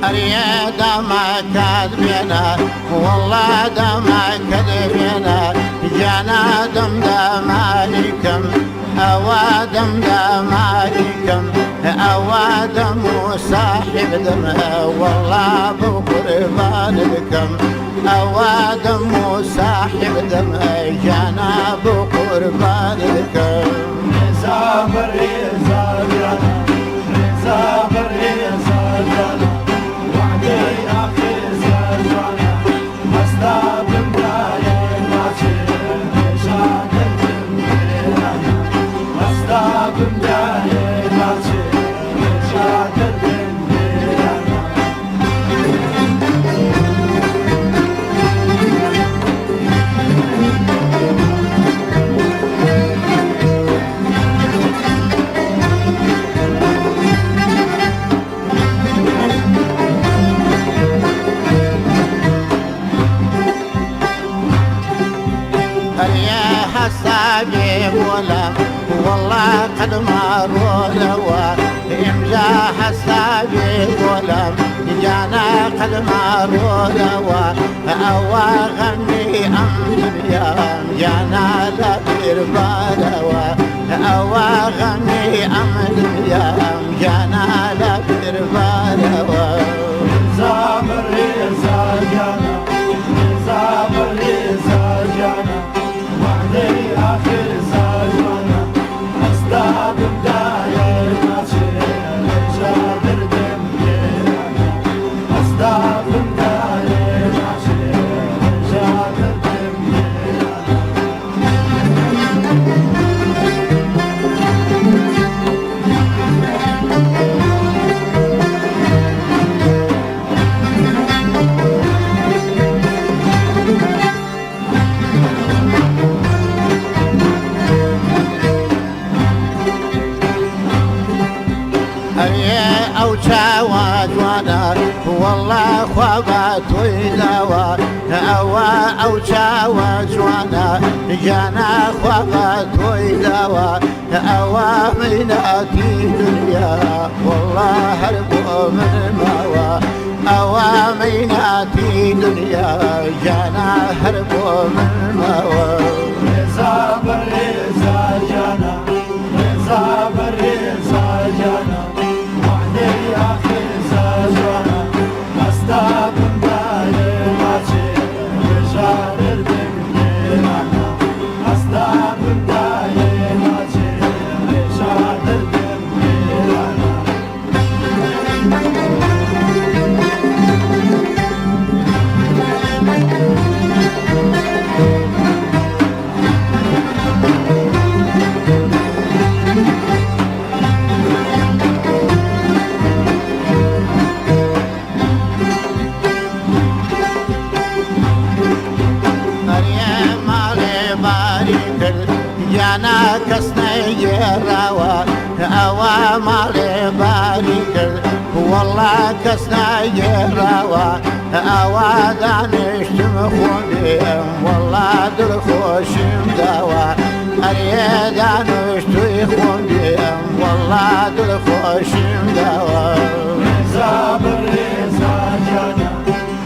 ئەرێ دەمەکەت بێنە وەڵا دەمەکەت بێنە گیانە دەم دەماریکەم ئەوە دەم دەماریکەم ئەوە دەم و ساحب دەم وەڵا بۆ قوربانت بکەم ئەوە دەم و ساحب دەم گیانە بۆ قوربانت بکەم. ڕێزا بەڕێزا گیانە ڕێزا بەڕێزا گیانە وعدەی ئاخێزا جوانە هەستا بمدایە ماچێ ڕێژا دەردم گرانە هەستا بمدایە ماچێ ڕێژا دەردم گرانە. ئەرێ حەسابێ بۆلام وەڵا قەد ماڕۆلەوە ئیمجا حەسابێ بۆلام گیانە قەد ماڕۆلەوە ئەوە غەمی ئەم دنیام گیانە لە بیربارەوە ئەوە غەمی ئەم دنیام گیانە لە بیربارەوە. ڕێزا بەڕێزا گیانە ڕێزا بەڕێزا گیانە وعدەی ئاخێزا جوانە هەستا بمدایە ماچێ ڕێژا دەردم گرانە هەستا بمدایە ماچێ ڕێژا دەردم گرانە. ئەرێ ئەو چاوە جوانە وەڵا خوا بە تۆی داوە ئەوە ئەو چاوە جوانە گیانە خوا بە تۆی داوە ئەوە میناتی دنیا وەڵا هەر بۆ من ماوە ئەوە میناتی دنیا گیانە هەر بۆ من ماوە. ڕێزا بەڕێزا گیانە ڕێزا بەڕێزا گیانە وعدەی ئاخێزا جوانە هەستا بمدایە ماچێ ڕێژا دەردم گرانە هەستا بمدایە ماچێ ڕێژا دەردم گرانە. ئەرێ ماڵێ باری کرد گیانە کەس نەیگێڕاوە ئەوە ماڵێ باری کرد وەڵا کەس نەیگێڕاوە ئەوە دانیشتم خۆندێم وەڵا دڵخۆشیم داوە ئەرێ دانیشتوی خۆندێم وەڵا دڵخۆشیم داوە. ڕێزا بەڕێزا گیانە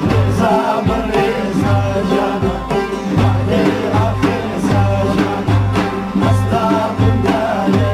ڕێزا بەڕێزا گیانە وعدەی ئاخێزا جوانە هەستا بمدایە.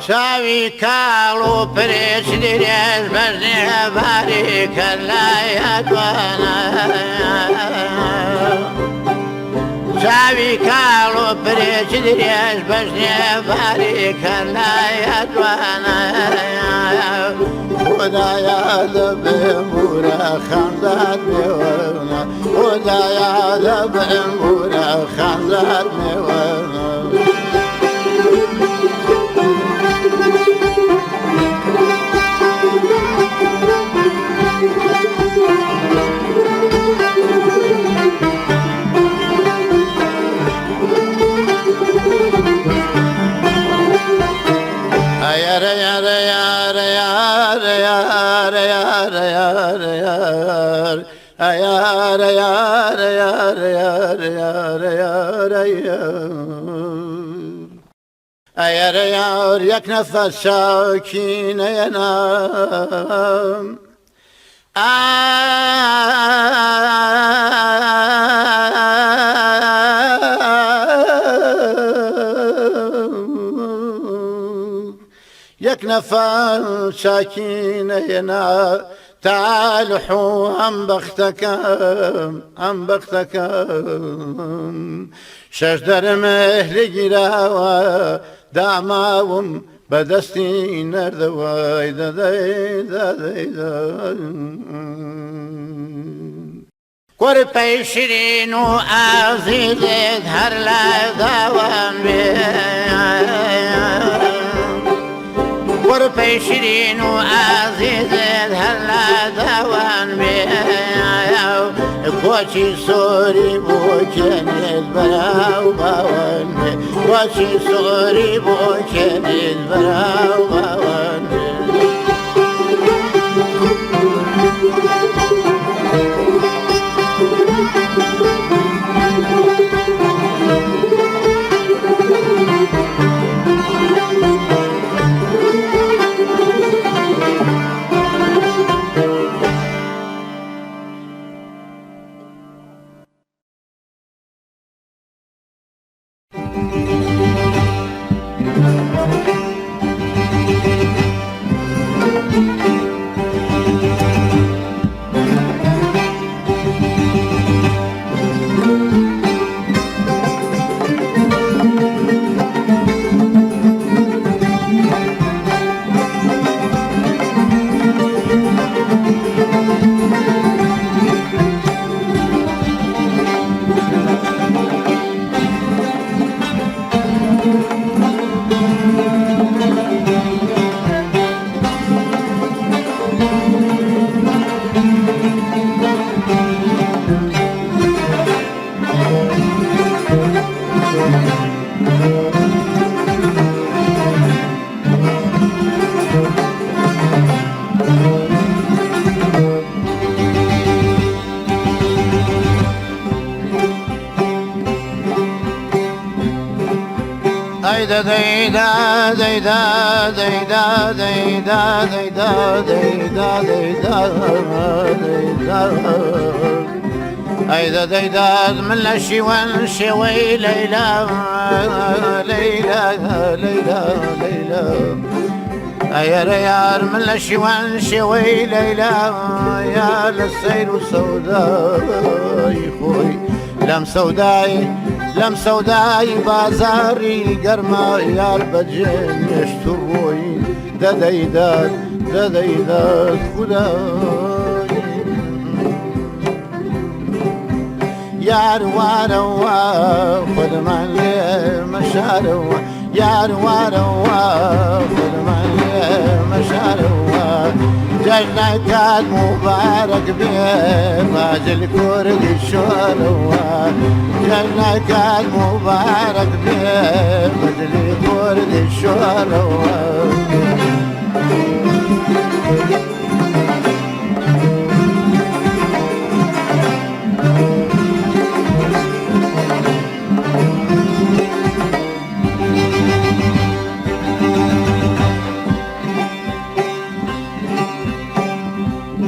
چاوی کاڵ و پرچ درێژ بەژنێ باریکە لای هەدوانە. چاوی کاڵ و پرچ درێژ بەژنێ باریکە لای هەدوانە. خدایا دەبم بورە خانزاد بێوەنە، خدایا دەبم بورە خانزاد بێوەنە. یارە یارە یارە یارە یارە یارە یارە یار یارە یارە یارە یارە یارە یارە یارە یار یەک نەفەس شاکینەیە نام یەک نەفەس شاکینەیە تالحو ئەم بەختەکەم ئەم بەختەکەم شەش دەرم لێگیراوە داماوم بەدەستی نەردەوەی دەدەی دەدەی. کوڕپەی شیرین و ئازیزت هەر لە داوام بێ، کوڕپەی شیرین و ئازیزت هەر لە داوان بێ، کۆچی سۆری بۆ کێنێت بەراو باوان بێ، کۆچی سۆری بۆ کێنێت بەراو باوان بێ. ئەی دەدەی دەی دەی دەی دەی دەی دەی دەی ئەی دەدەی داد من لە شیوەن شێوەی لەیلا لەیلا لەیلا لەیلا. ئەیەرە یار من لە شیوان شێوەی لەیلا، یا لە سەیر و سەودای خۆی، لەم سەودای لەم سەودای بازاری گەرما یار بەجێ نێشت و ڕۆی. دەدەیدات دەدەیدات خودای یار وارەوە خودمان لێ مەشارەوە، یار وارەوە خودمان لێ مەشارەوە. جەژنەکات مبارەک بێ باجل کوردی شۆرەوە، جەژنەکات مبارەک بێ بەجلی کوردی شۆرەوە.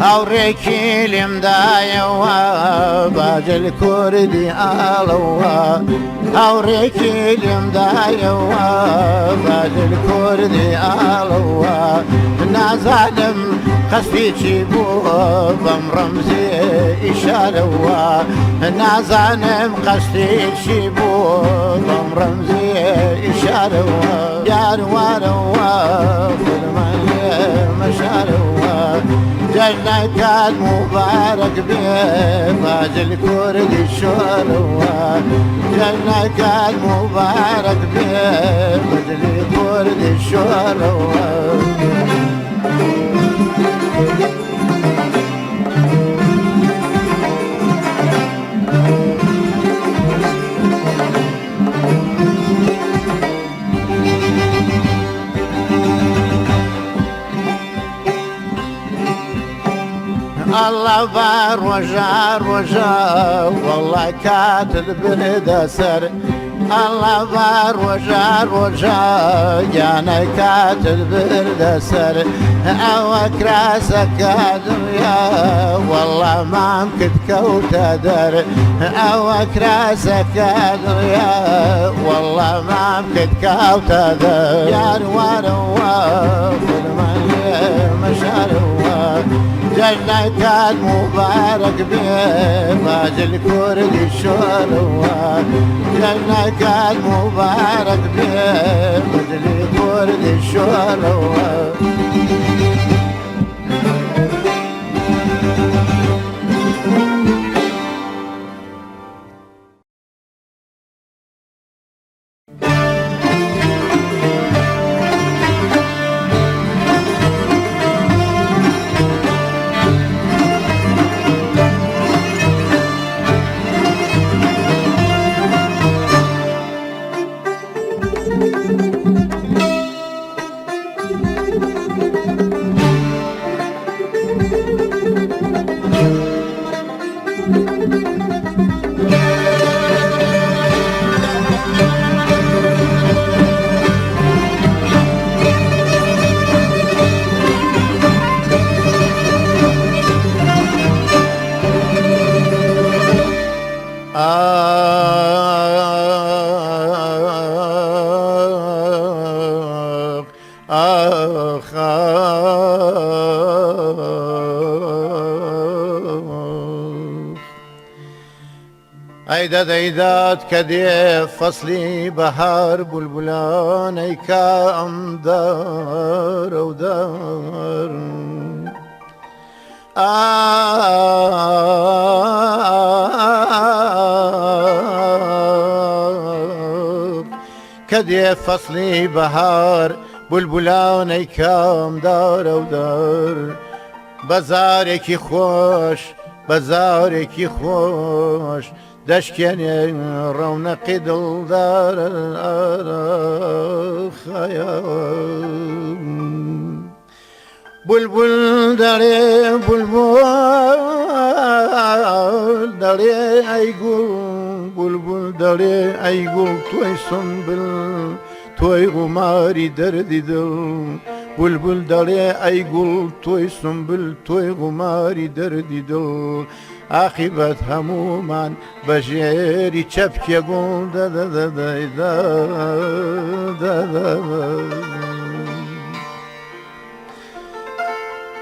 هاوڕێکی لێم دایەوە باجل کوردی ئاڵەوە هاوڕێکی لێم دایەوە باجل کوردی ئاڵەوە نازانم قەستی چی بووە بەم ڕەمزی ئیشارەوە نازانم قەستی چی بووە بەم ڕەمزی ئیشارەوە یاروارەوە فرمان لێ مەشارەوە جەژنەکان موبارەک بێ باجل کوردی شۆرەوە جەژنەکان موبارەک بێ بەجلی کوردی شۆرەوە. ئەڵڵا با ڕۆژا ڕۆژا وەڵا کاتت بردە سەر ئەڵڵا با ڕۆژا ڕۆژا گیانە کاتت بردە سەر ئەوە کراسەکە دڵیا وەڵا مام کت کەوتە دەر ئەوە کراسەکە دڵیا وەڵا مام کت کەوتە دەر یار وارەوە فرمان لێ مەشارەوە جەژنەکان موبارەک بێ باجل کوردی شۆرەوە جەژنەکان موبارەک بێ بەجلی کوردی شۆرەوە. ئاخ ئەی دەدەیدات کە دێ فەسلی بەهار بولبولانەی کام دارە و دار کە دێ فەسلی بەهار بولبولانەی کام دارە و دار بە زارێکی خۆش بە زارێکی خۆش دەشکێنێ ڕەونەقی دڵدار بولبول دەڵێ بولبول دەڵێ ئەی گوڵ بولبول دەڵێ ئەی گوڵ تۆی سنبل تۆی غوماری دەردی دڵ بولبول دەڵێ ئەی گوڵ تۆی سنبل تۆی غوماری دەردی دڵ ئاقیبەت هەموومان بە ژێری چەپکێ گوڵ دەدەدەدەیدا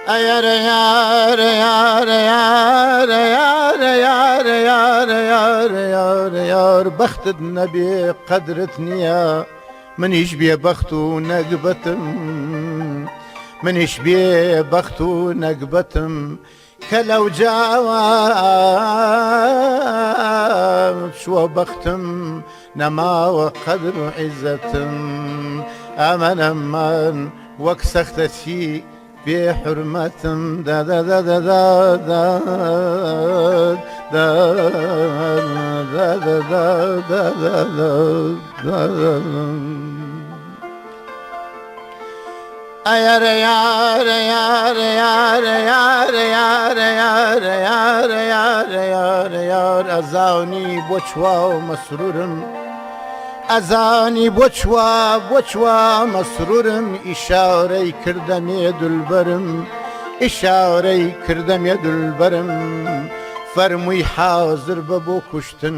ئەیارە یارە یارە یارە یارە یارە یارە یارە یارە یار بەختت نەبێ قەدرت نییە منیش بێ بەخت و نەگبەتم منیش بێ بەخت و نەگبەتم کە لەو جاوە چووە بەختم نەماوە قەدر و عیزەتم ئەمەنە من وەک سەختە چی بێ حورمەتم دا دا دا دا دا دا دا دا دا دا دا دا دا دا ئەیارە یارە یارە یارە یارە یارە یارە یارە یارە یارە یار ئەزانی بۆ چوا و مەسرورم ئەزانی بۆ چوا بۆ چوا مەسرورم ئیشارەی کردەمێ دولبەرم. ئیشارەی کردەمیە دولبەرم فەرمووی حازر بە بۆ کوشتن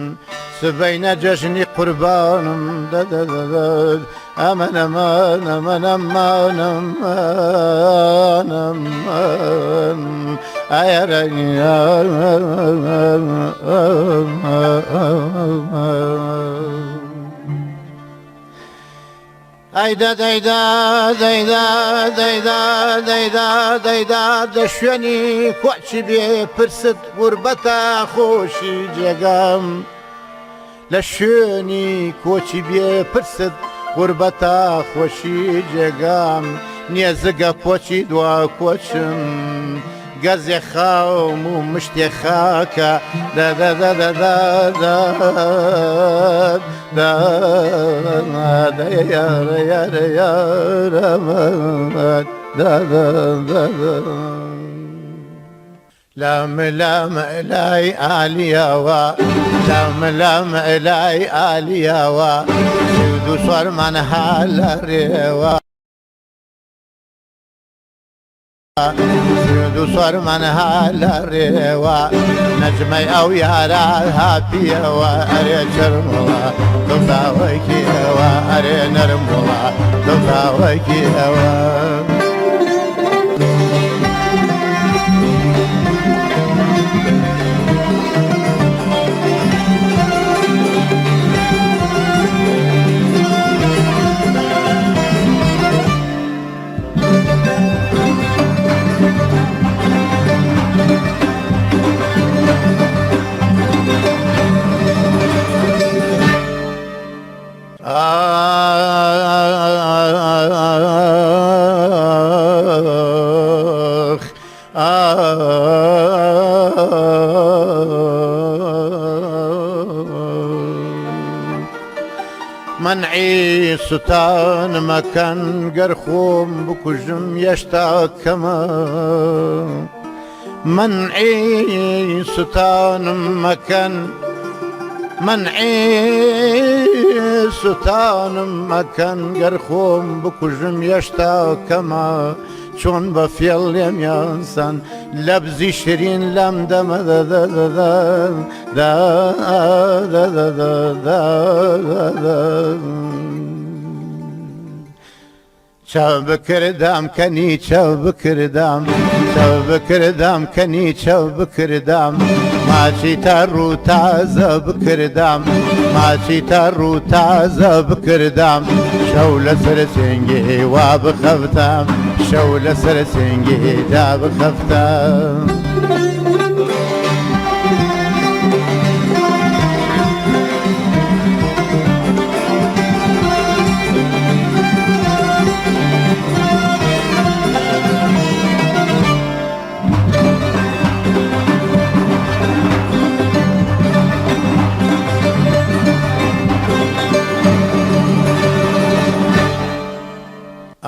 سبەینە جەژنی قوربانم دەدەدەدەد ئەمن ئەمان ئەمن ئەمان ئەمان ئەمان ئایەرە ئەی دە دەی دە دەی دە دەی دە دەی دە دەی دە دە شوێنی کۆچی بێ پرست غوربەتە خۆشی جێگام لە شوێنی کۆچی بێ پرست غوربەتە خۆشی جێگام نییە زگە پۆچی دوا کۆچم گەزێ خاوم و مشتێ خاکە دە دە دە دە دە دە دە دە یارە یارە یارە دە دە دە دە لام لام لای ئالیاوە لام لام لای ئالیاوە دوو سوارمان ها لە ڕێوە دوو سوارمان ها لە ڕێوە نەجمەی ئەو یارە ها پیەوە ئەرێ چرمەوە دڵداوەکیەوە ئەرێ نەرمەوە دڵداوەکیەوە. ئاخ مەنعی سوتان مەکەن گەر خۆم بکوژم یەشتا کەمە مەنعی سوتانم مەکەن مەنعی سوتانم مەکەن گەر خۆم بکوژم یەشتا کەمە چۆن بە فێڵ لێم یانسان لەبزی شرین لەم دەمە چاو بکردام کەنی چاو بکردام چاو بکردام کەنی چاو بکردام ماچی تا ڕوو تازە بکردام ماچی تا ڕوو تازە بکردام شەو لەسەر سنگی وا بخەفتام شەو لەسەر سنگی دا بخەفتام.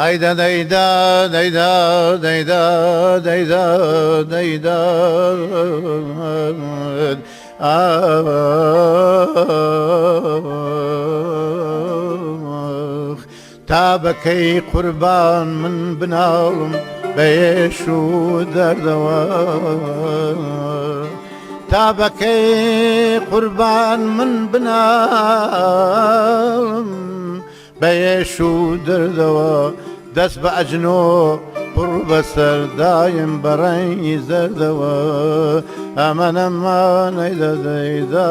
ئای دە دەی دە دەی دە دەی دە دەی دە دەی دە ئاخ تا بەکەی قوربان من بناڵم بە ئێش و دەردەوە تا بەکەی قوربان من بناڵم بە ئێش و دەردەوە دەست بە ئەجنۆ پڕ بەسەر دایم بە ڕەنگی زەردەوە ئەمە نەمانەی دەدەیدا.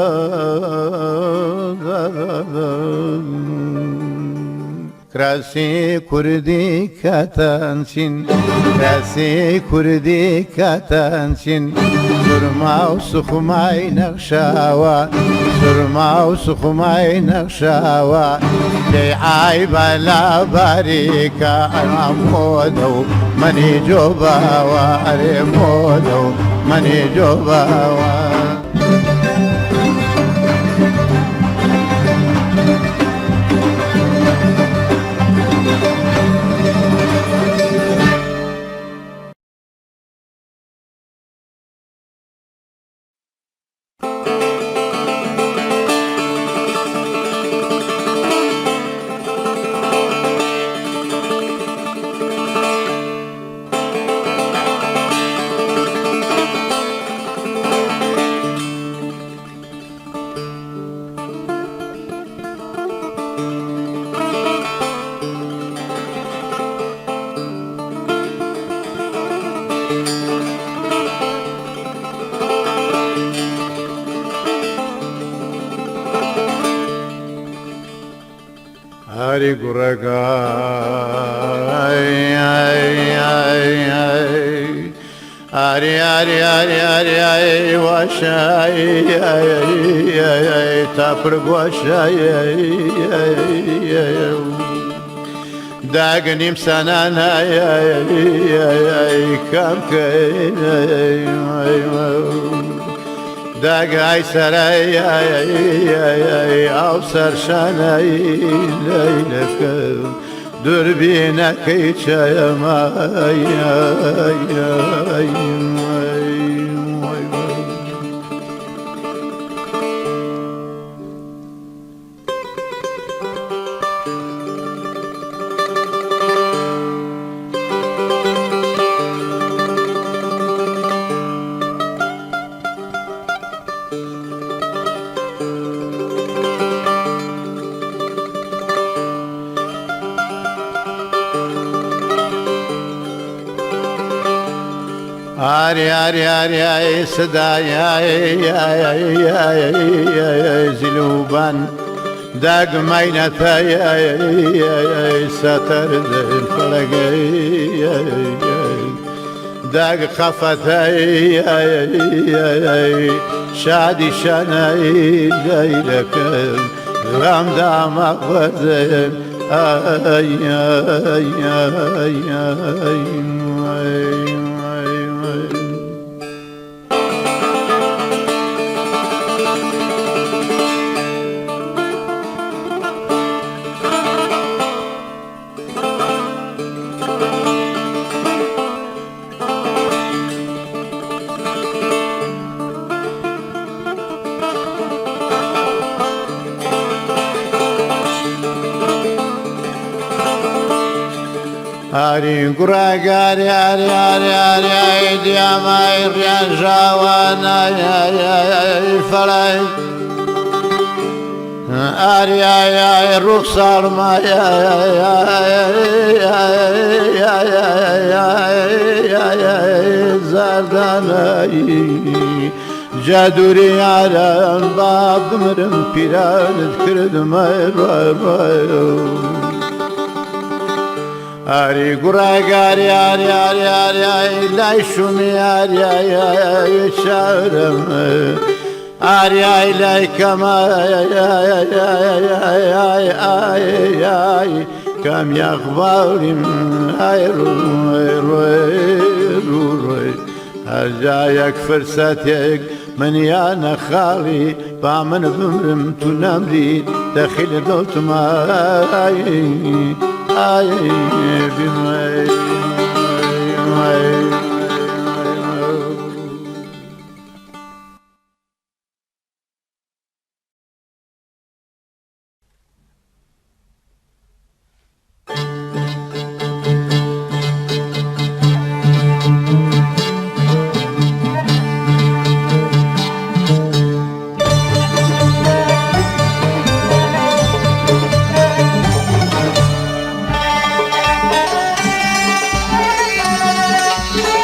کراسی کوردی کەتەنچین کراسی کوردی کەتەنچین سورما و سوخمای نەخشاوە سورما و سوخمای نەخشاوە لێی عایبە لە باریکە ئەم مۆدە و مەنی جۆباوە ئەرێ مۆدە و مەنی جۆباوە. ئاری گوڕەکە ئاری ئاری ئاری ئاری ئای واشای تا پر گواشای داگنیم سەنان کام داگای سەرای ئاو سەرشانای لەیلەکەم دووربینەکەی چایەمای ئاری ئاری ئاری ئای سدای زلوبان داگ ماینەتای سەتەر فەڵەگەی داگ خەفەتای شادی شانای لەیلەکەم غەم دامە وەردم ئای ئای ئای ئای ئاری گوڕگاری ئاری ئاری ئاری ئای دیامای ڕیان ژاوانای فەڵای ئاری ئای ئای ڕوخساڕمای زاردانایی جادوری یاران با بمرم پیرانت کردم ئای ڕای ڕای ئاری گوڕگاری ئاری ئاری ئاری ئای لای شومی ئاری ئای ئای چارم ئاری ئای لای کەمە ئای ئای ئای ئای ئای کەم یەخباریم ئای ڕوی ڕوی ڕوی هەر جایەک فرسەتێک من یانە خاڵی با من بمرم تو نەمری دەخیل دڵتم ئای ئای بمای Thank you.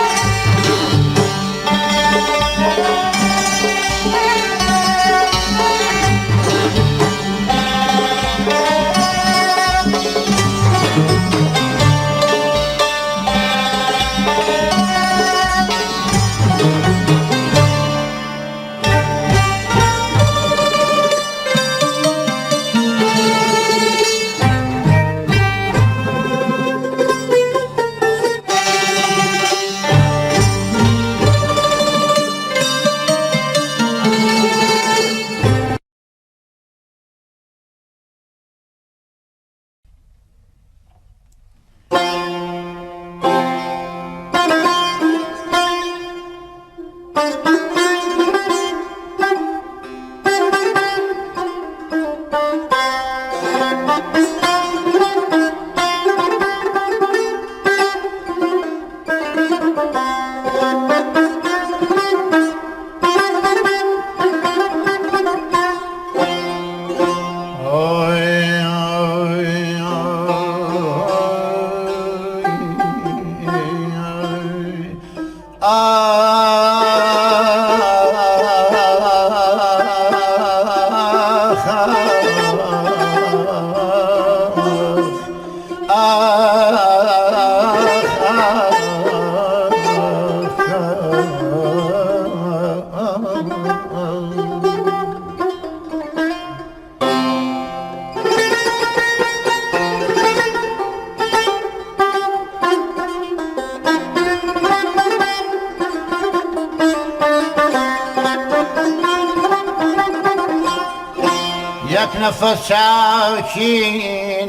یەک نەفەس چاکی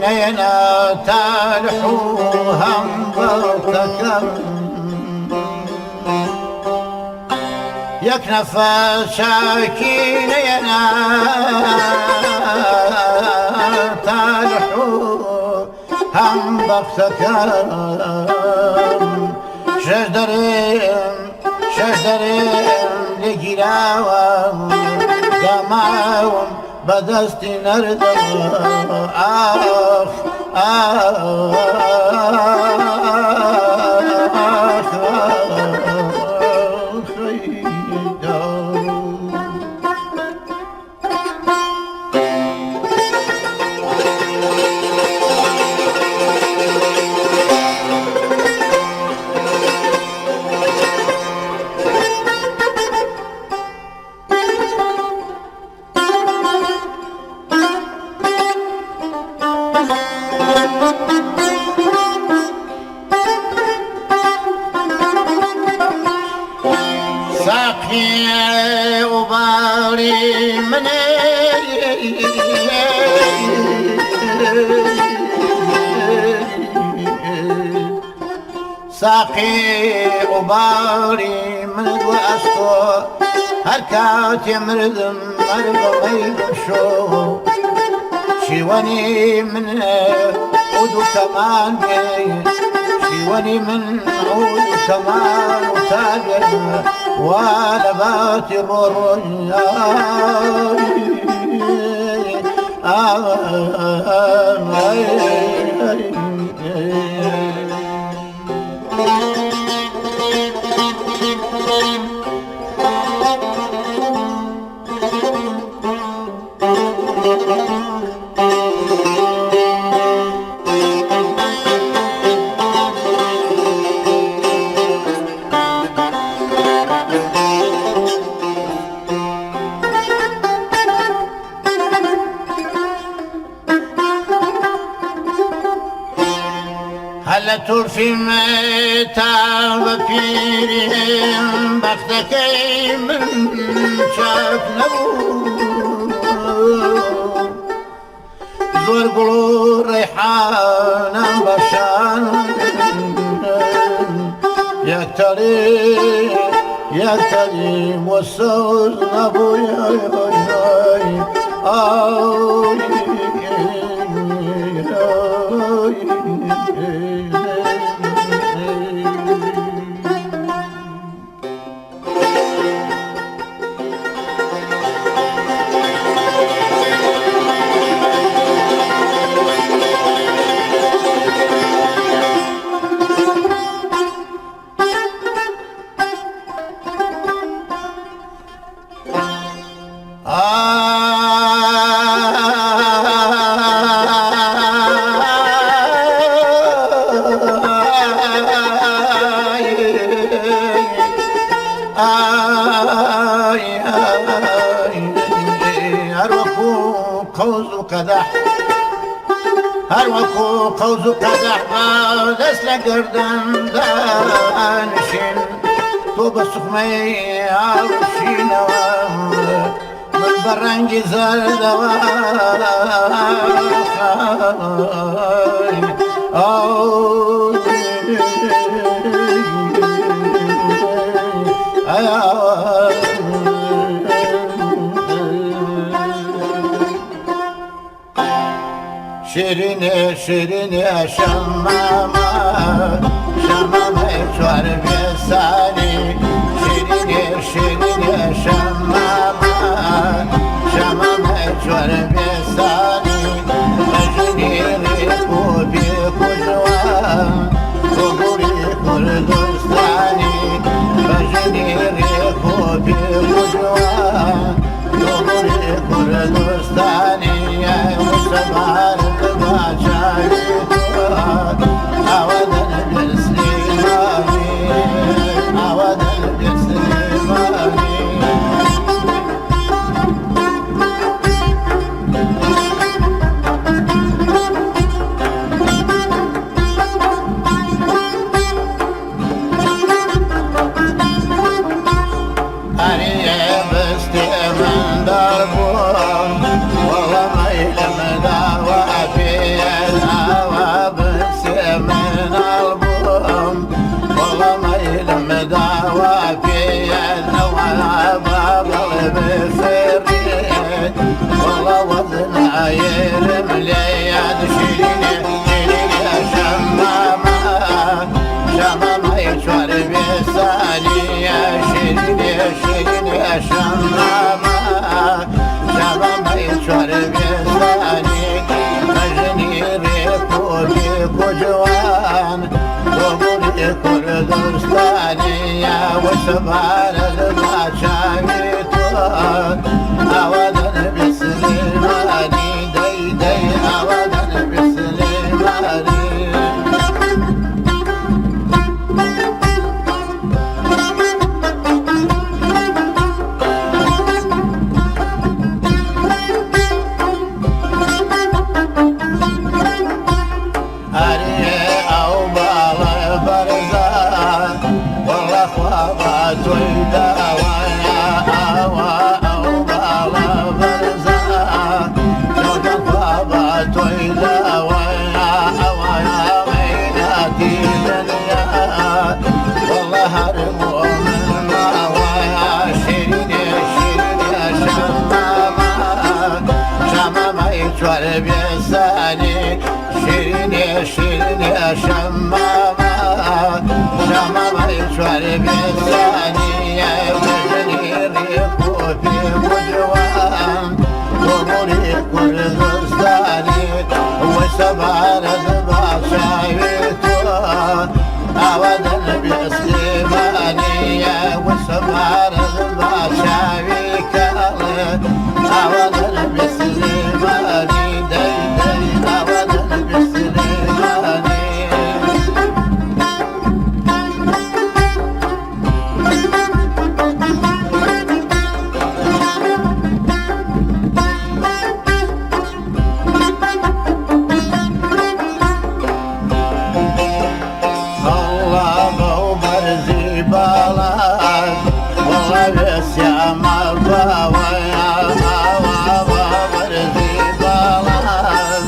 نەیەنا تالح و هەم بەڵتەکەم یەک نەفەس چاکی نەیەنا تالح و هەم بەختەکەم شەش دەرێم شەش دەرێم لێگیراوە داماوم بەدەستی نەردەوە ئاخ ئاخ ساقی ئۆباڵی منێ ساقی ئۆباڵی من بۆ ئەستۆ هەر کاتێ مردم مەر بە مەی بشۆ شیوەنی من عود و کەمان بێ شیوەنی من عود و کەمان و تاگەر وا لە باتی ڕۆڕۆی هەر لە تورفی تا بە پیریم بەختەکەی من چاک نەبوو زۆر گوڵ و ڕێحانم بەشان یەکتەری یەکتەری وەسەوز نەبوو هەروەکو قەوز و قەدەح دەست لە گردن دانشین تۆ بە سوخمەی ئاوشینەوە من بە ڕەنگی زەردەوە شیرینێ شیرینێ شەمامە شەمامەی چوار بێسانی شیرینێ شیرینێ شەمامە شەمامەی چوار بێسانی بەژنی ڕێک و بێکوژوە قبوری کوردستانی بەژنی ڕێک و بێکوژوە قبوری کوردستانی. جوان بۆ کوردستانی وسەبارەت بە چاوی تۆ ئاوادەن بسلێمانی دەی دەی ئاوادەن بسلێمانی. ئەرێ ئەو باڵە بەرزە وەڵا خوا بە تۆی داوە ئاوا ئەو باڵە بەرزە خوا بە تۆی داوە ئەوە مەیناتی دنیا وەڵا هەر بۆ من ماوە شیرینێ شیرینێ شەمامە شەمامەی چوار بێسانی شیرینێ شیرینێ شەمامە شەمامەی چوار بێسانی بژنی ڕێک و پێ و جوان بۆ کوردستانی وسەبارەت بە چاوی تۆ ئاوادەن بێسلێمانی وسەبارەت بە چاوی کاڵێ ئاوادەن بێسلێمانی دەی دەی ئاوادەن بێسلێمانی. ئەڵڵا بەو بەرزی باڵات وەڵا وێسیامە باوە ئاوا بە بەرزی باڵات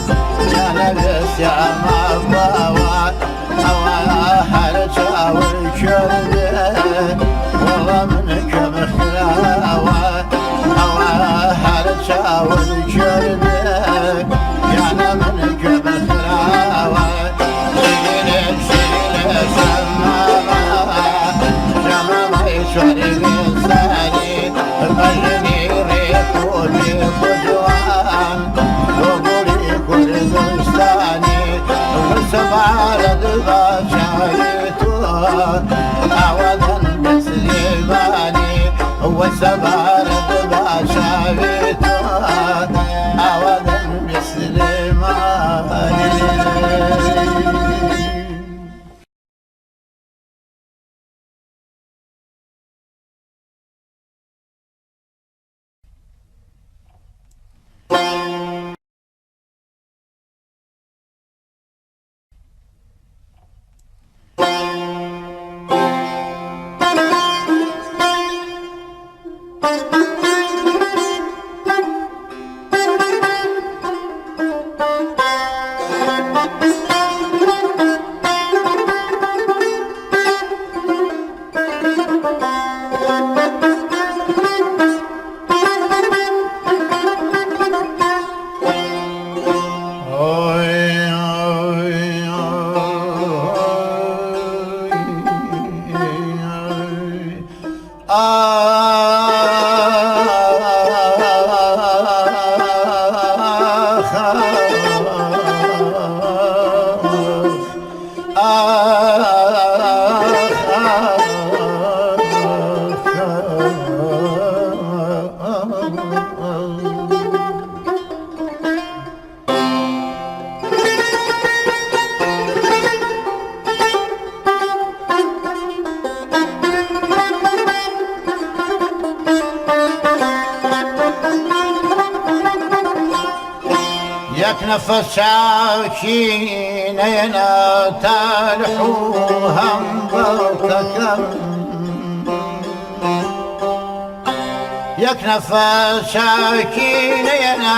جانە وێسیامە باوە ئەوە هەر چاوەی کوێر بێ وەڵا من کوێم خراوە ئەوە هەر چاوەی کوێر بێ یانە من کوێم خراوە شیرینێ شیرینێ شەمامە شەمامەی چواری بێسانی بەژنی ڕێک و پێک و جوان بۆ گوڵی کوردستانی وسەبارەت بە چاوی تۆ ئاوادەن بە سلێمانی وسەبارەت بە چاوی تۆ ئاوادەن بە سلێمانی. یەک نەفەس چاکی نەیەنە تالح و هەم بەڵتەکەم یەک نەفەس چاکی نەیەنە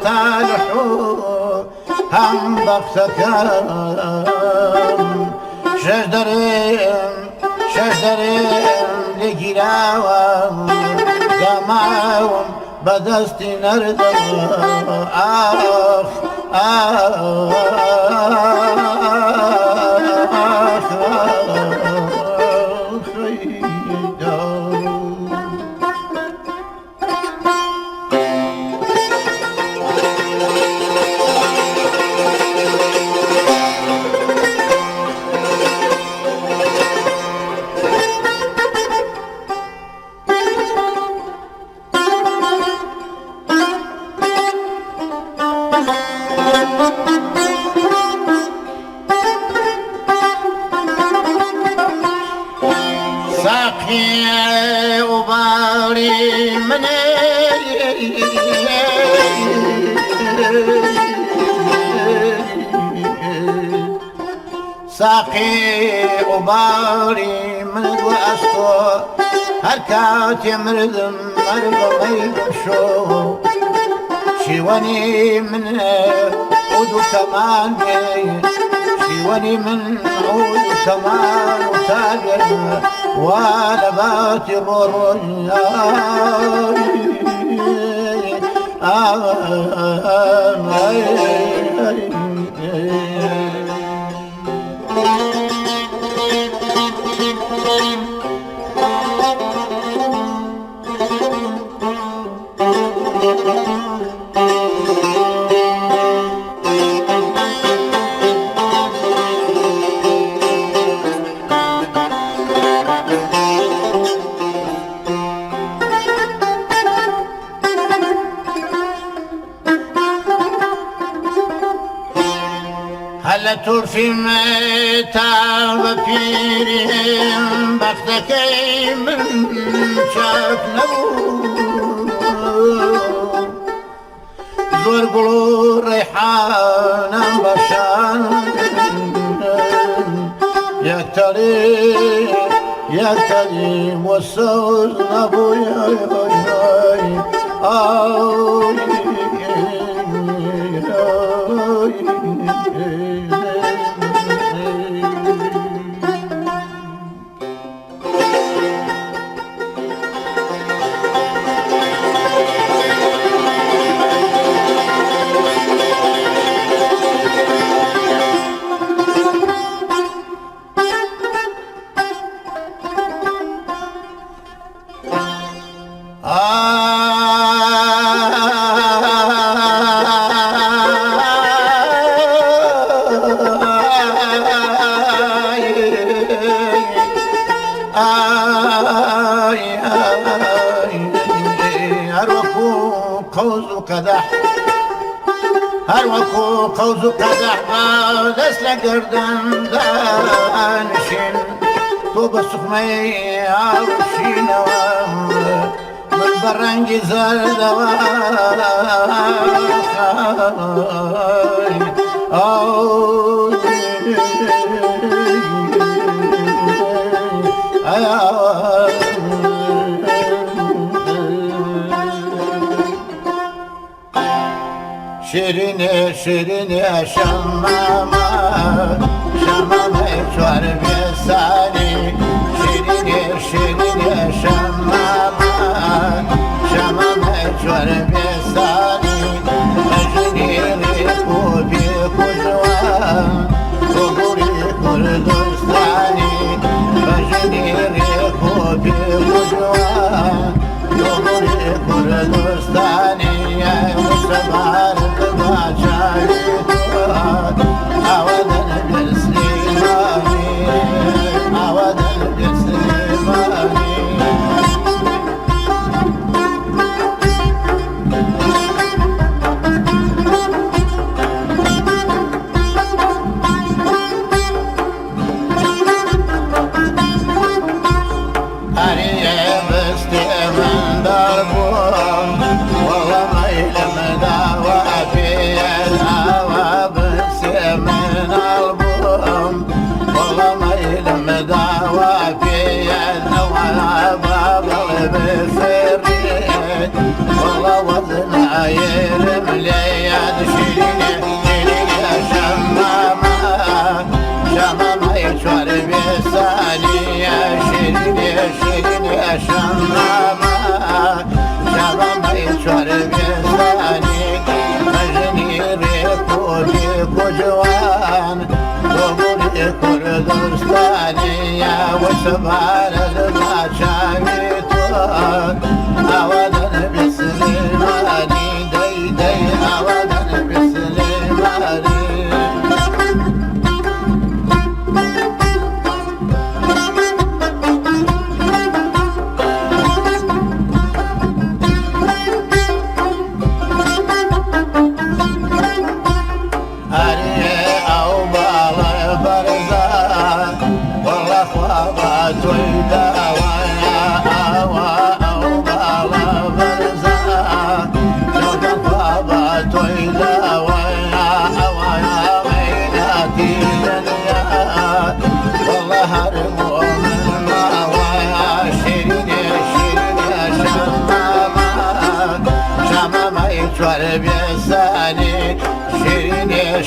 تالح و هەم بەختەکەم شەش دەرێم شەش دەرێم لێگیراوە داماوم بەدەستی نەردەوە ئاخ ئاخ ساقی ئۆباڵی منێ ساقی ئۆباڵی من وە ئەستۆ هەر کاتێ مردم مەرگەڵی بشۆ شیوەنی من عود و کەمان بێ شیوەنی من عود و کەمان و تاگەر وا لە باتی ڕۆڕۆی هەلە تورفی تا بە پیریم بەختەکەی من چاک نەبوو زۆر گوڵ و ڕێحانم بەشان یەکتەری یەکتەری وەسەوز نەبوو قەوز و قەدەح هەر وەکو قەوز و قەدەح بە دەست لە گەردن دانشین تۆ بە سوخمەی ئاوشینەوە من بە ڕەنگی زەردەوە شیرینێ شیرینێ شەمامە شەمامەی چوار بێسانی شیرینێ شیرینێ شەمامە شەمامەی چوار بێسانی بەژنی ڕێک و بێکوژوان قبوڵی کوردستانی بەژنی ڕێک و بێکوژوان قبوڵی کوردستانی سەبارەت بە چاوی تۆ ئاوەدەن بێ سلێمانی ئاوەدەن بێ سلێمانی. ئەریێ بستێ منداڵ بووم وەڵە مەیلم داوە پێیان ئاوا بسێ مناڵ بووم وەڵە مەیلم داوە پێیان ئەوە بابەڵێ بفڕێت وەڵە وەزنایرم لێیان شیرینێ شیرینێ شەمامە شەمامەی چوار بێسانیە شیرینێ شیرینێ شەمامە شەمامەی چوار بێسانی بەژنی ڕێک و بێک و جوان قبوڵی کوردستانیە وسەبارەت بە چاوی تۆ ئاوەدەن بێ سلێمانی دەی دەی ئاوەدەن بێ سلێمانی.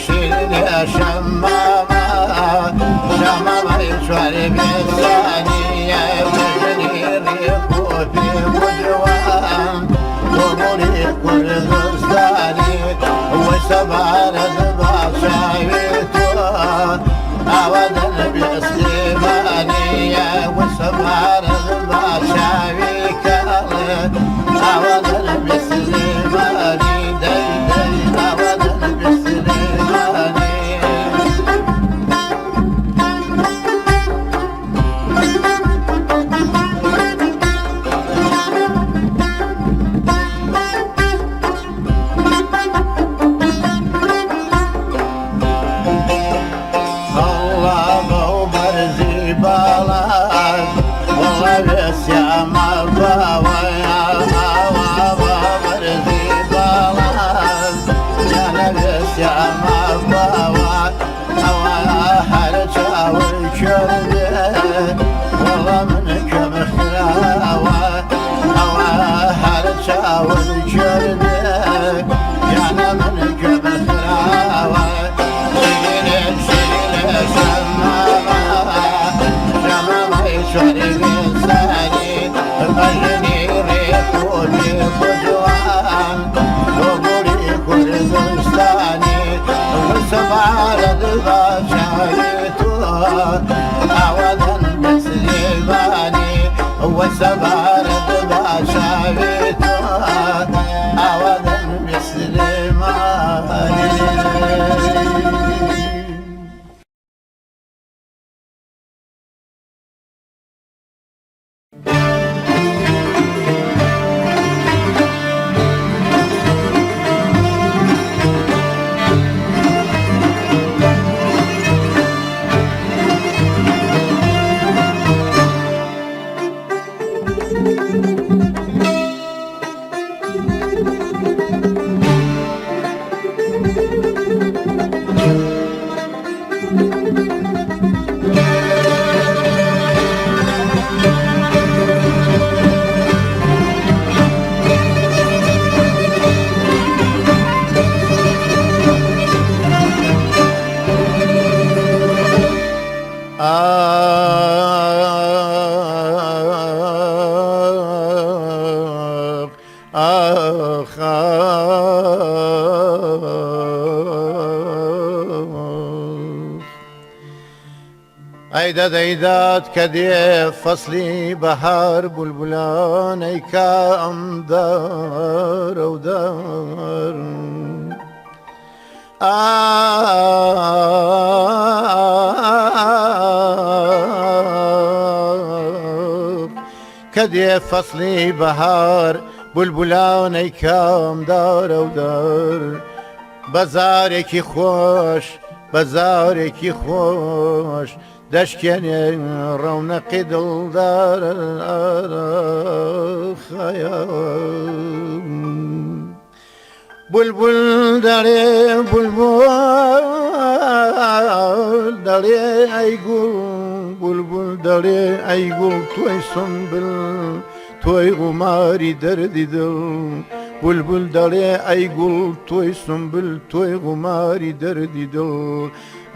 شیرینێ شەمامە شەمامەی چواری بێسانیە بژنی ڕێک و پێ و جوان تۆموری کوردستانی وەی سەبارەت بە چاوی تۆ ئاوادەن بێ سلێمانیە وەی سەبارەت بە چاوی کاڵێ ئاوادەن بێ سلێمانی دەی دەی ئاوادەن بێ سلێمانی. ئەڵڵا بەو بەرزی باڵات وەڵا وێسیامە باوەیە ئاوا بە بەرزی باڵات یانە وێسیامە باوە ئەوە هەر چاوەی کوێر بێ وەڵا من کوێم خراوە ئەوە هەر چاوەی کوێر بێ یانە من کوێم خراوە شیرینێ شیرینێ شەمامە شەمامەی چواری بێسانی بەژنی ڕێک و پێک و جوان تۆ گوڵی کوردستانی وسەبارەت بە چاوی تۆ ئاوادەن بە سلێمانی وسەبارەت بە چاوی تۆ ئاوادەن بە سلێمانی. ئاخ ئاخ ئەی دەد ئەی داد کە دێ فەسلی بەهار بولبولان ئەی کام دارە و دار ئاخ کە دێ فەسلی بەهار بولبولان ئەی کام دارە و دار بە زارێکی خۆش بە زارێکی خۆش دەشکێنێ ڕەونەقی دڵدار بولبول دەڵێ بولبول دەڵێ ئەی گوڵ بولبول دەڵێ ئەی گوڵ تۆی سنبل تۆی غوماری دەردی دڵ بولبول دەڵێ ئەی گوڵ تۆی سنبل تۆی غوماری دەردی دڵ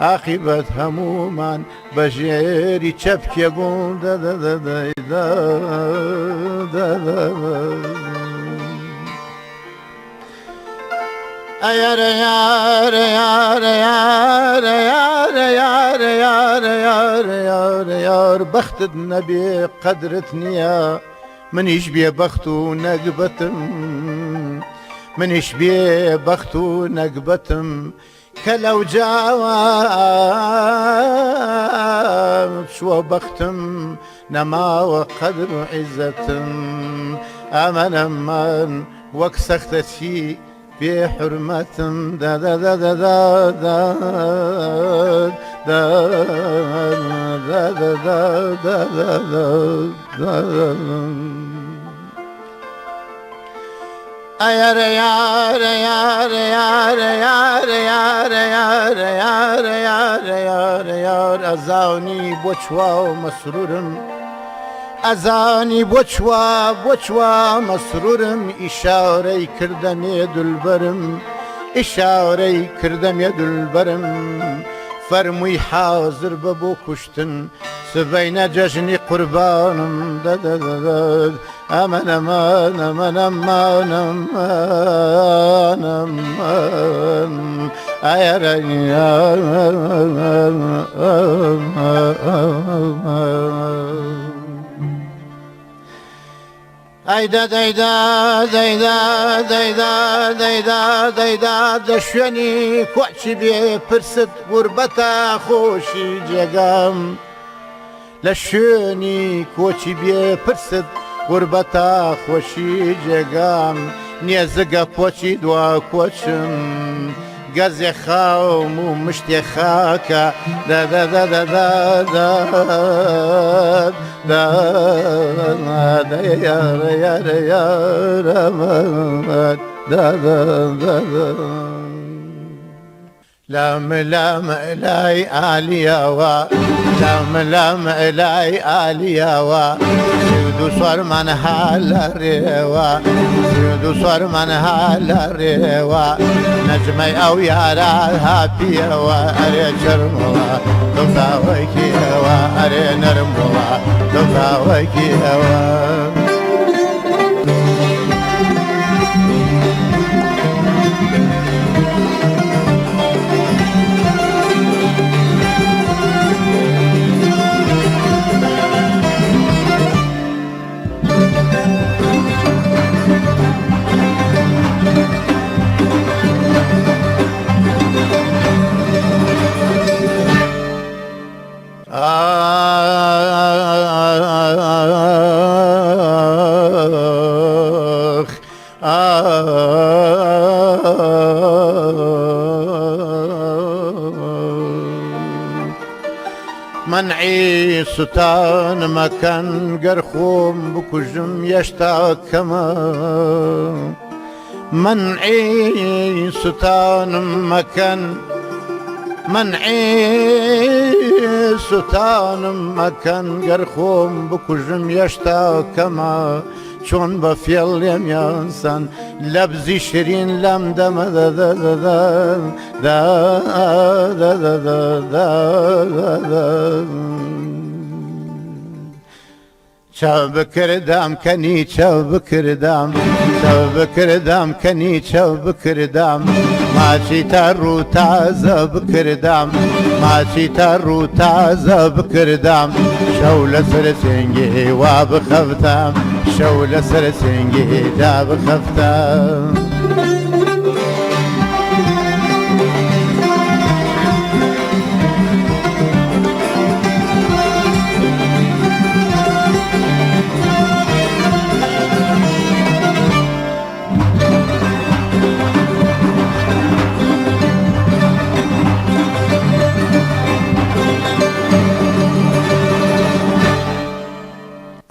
ئاقیبەت هەموومان بە ژێری چەپکێ گوڵ دەدەدەدەی دە دە دە ئەیارە یارە یارە یارە یارە یارە یارە یارە یارە یار بەختت نەبێ قەدرت نییە منیش بێ بەخت و نەگبەتم منیش بێ بەخت و نەگبەتم کە لەو جاوە چووە بەختم نەماوە قەدر و عیزەتم ئەمەنە من وەک سەختە چی بێ حورمەتم دا دا دا دا دا دا دا دا دا دا دا دا دا ئەیارە یارە یارە یارە یارە یارە یارە یارە یارە یارە یار ئەزانی بۆ چوا و مەسرورم ئەزانی بۆ چوا بۆ چوا مەسرورم ئیشارەی کردە نێ دولبەرم. ئیشارەی کردەمیە دولبەرم فەرمووی حازر بە بۆ کوشتن سبەینە جەژنی قوربانم دەدەدەدەد ئەمن ئەمان ئەمن ئەمان ئەمان ئەمان ئایەرە ئەی دە دەیدا دەیدا دەیدا دەیدا دەیدا دە شوێنی کۆچی بێ پرست غوربەتە خۆشی جێگام لە شوێنی کۆچی بێ پرست غوربەتە خۆشی جێگام نێزگە کۆچی دوا کۆچم گەزێ خاوم و مشتێ خاکە دە دە دە دە دە دە دە دە یارە یارە یارە دە دە دە دە لام لام لای ئالیەوە لام لام لای ئالیەوە 32 سوارمان ها لە ڕێوە 32 سوارمان ها لە ڕێوە نەجمەی ئەو یارە ها پیەوە ئەرێ چرمەوە دڵتاوەکیەوە ئەرێ نەرمەوە دڵتاوەکیەوە. ئاخ مەنعی سوتان مەکەن گەر خۆم بکوژم یەشتا کەمە مەنعی سوتانم مەکەن مەنعی سوتانم مەکەن گەر خۆم بکوژم یەشتا کەمە چۆن بە فێڵ لێم یانسان لەبزی شرین لەم دەمە چاو بکردام کەنی چاو بکردام چاو بکردام کەنی چاو بکردام ماچی تا ڕوو تازە بکردام ماچی تا ڕوو تازە بکردام شەو لەسەر سنگی وا بخەفتام شەو لەسەر سنگی دا بخەفتام.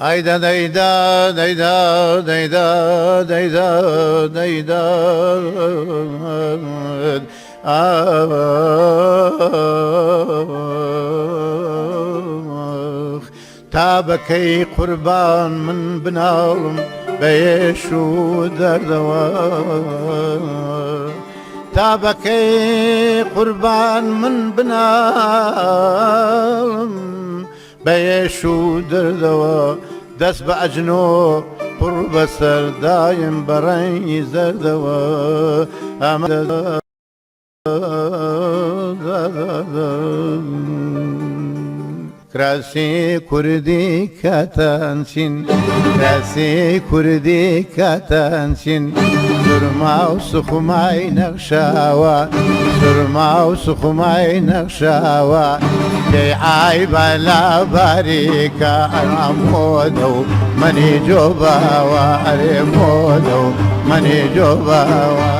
ئای دە دەی دە دەی دە دەی دە دەی دە دەی دە ئاخ تا بەکەی قوربان من بناڵم بە ئێش و دەردەوە تا بەکەی قوربان من بناڵم بە ئێش و دەردەوە دەست بە ئەجنۆ پڕ بەسەر دایم بە ڕەنگی زەردەوە ئەمە کراسی کوردی کەتەنچین کراسی کوردی کەتەنچین سورما و سوخمای نەخشاوە سورما و سوخمای نەخشاوە پێی عایبە لە باریکە ئەم مۆدە و منی جۆباوە ئەرێ مۆدە و منی جۆباوە.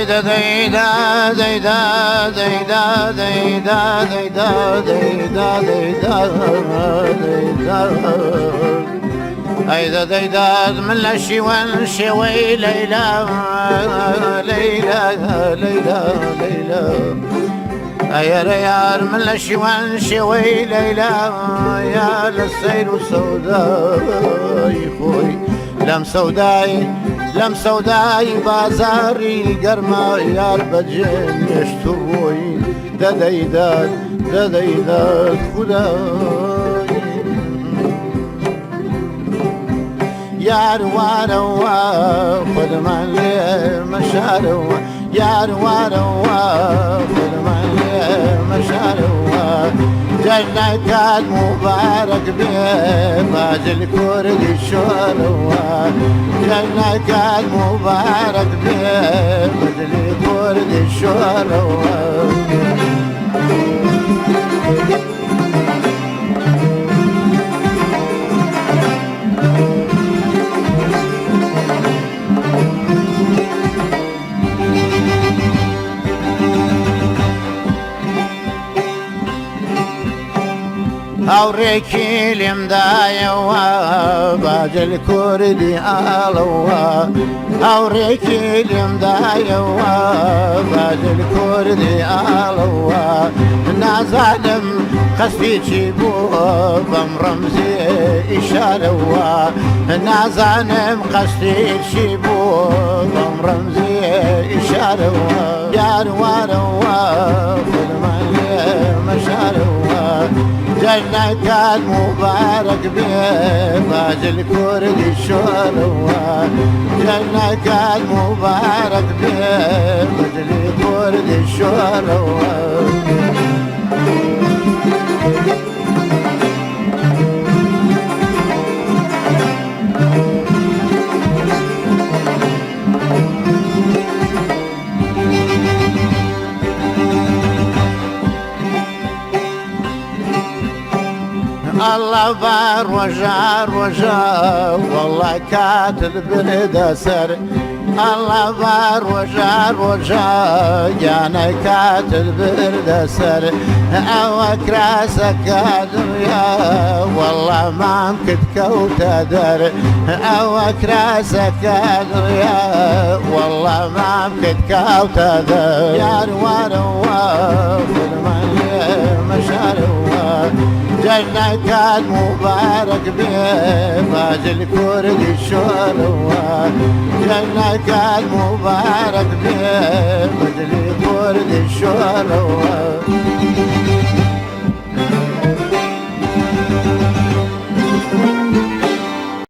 دەیدا دەیدا دەیدا دەیدا دەیدا دەیدا دەیدا دەیدا دەیدا ئەیدا دەیدا من لە شیوەن شێوەی لەیلا لەیلا لەیلا لەیلا ئەیەرە یار من لە شیوان شێوەی لەیلا یا لە سەیر و سەودای خۆی لەم سەودای لەم سەودای بازاری گەرما یار بەجێ نێشت و ڕۆی دەدەیدات دەدەیدات خودای یار وارەوە خودمان لێ مەشارەوە یار وارەوە خودمان لێ مەشارەوە جەژنەکات موبارەک بێ باجل کوردی شۆرەوە جەژنەکات موبارەک بێ باجل کوردی شۆرەوە. هاوڕێکی لێمدایەوە باجل کوردی ئاڵەوە هاوڕێکی لێمدایەوە باجل کوردی ئاڵەوە نازانم قەستی چی بوو بەم ڕەمزی ئیشارەوە نازانم قەستی چی بوو بەم ڕەمزی ئیشارەوە یار وارەوە خودمان لێ مەشارەوە جەژنەکات موبارەک بێ باجل کوردی شۆرەوە جەژنەکات موبارەک بێ باجل کوردی شۆرەوە. ئەڵڵا با ڕۆژا ڕۆژا وەڵا کاتت بردە سەر ئەڵڵا با ڕۆژا ڕۆژا گیانە کاتت بردە سەر ئەوە کراسەکە دنیا وەڵا مام کت کەوتە دەر ئەوە کراسەکە دنیا وەڵا مام کت کەوتە دەر یار وارەوە خودمان لێ مەشارەوە جەژنەکات موبارەک بێ باجل کوردی شۆرەوە جەژنەکات موبارەک بێ باجل کوردی شۆرەوە.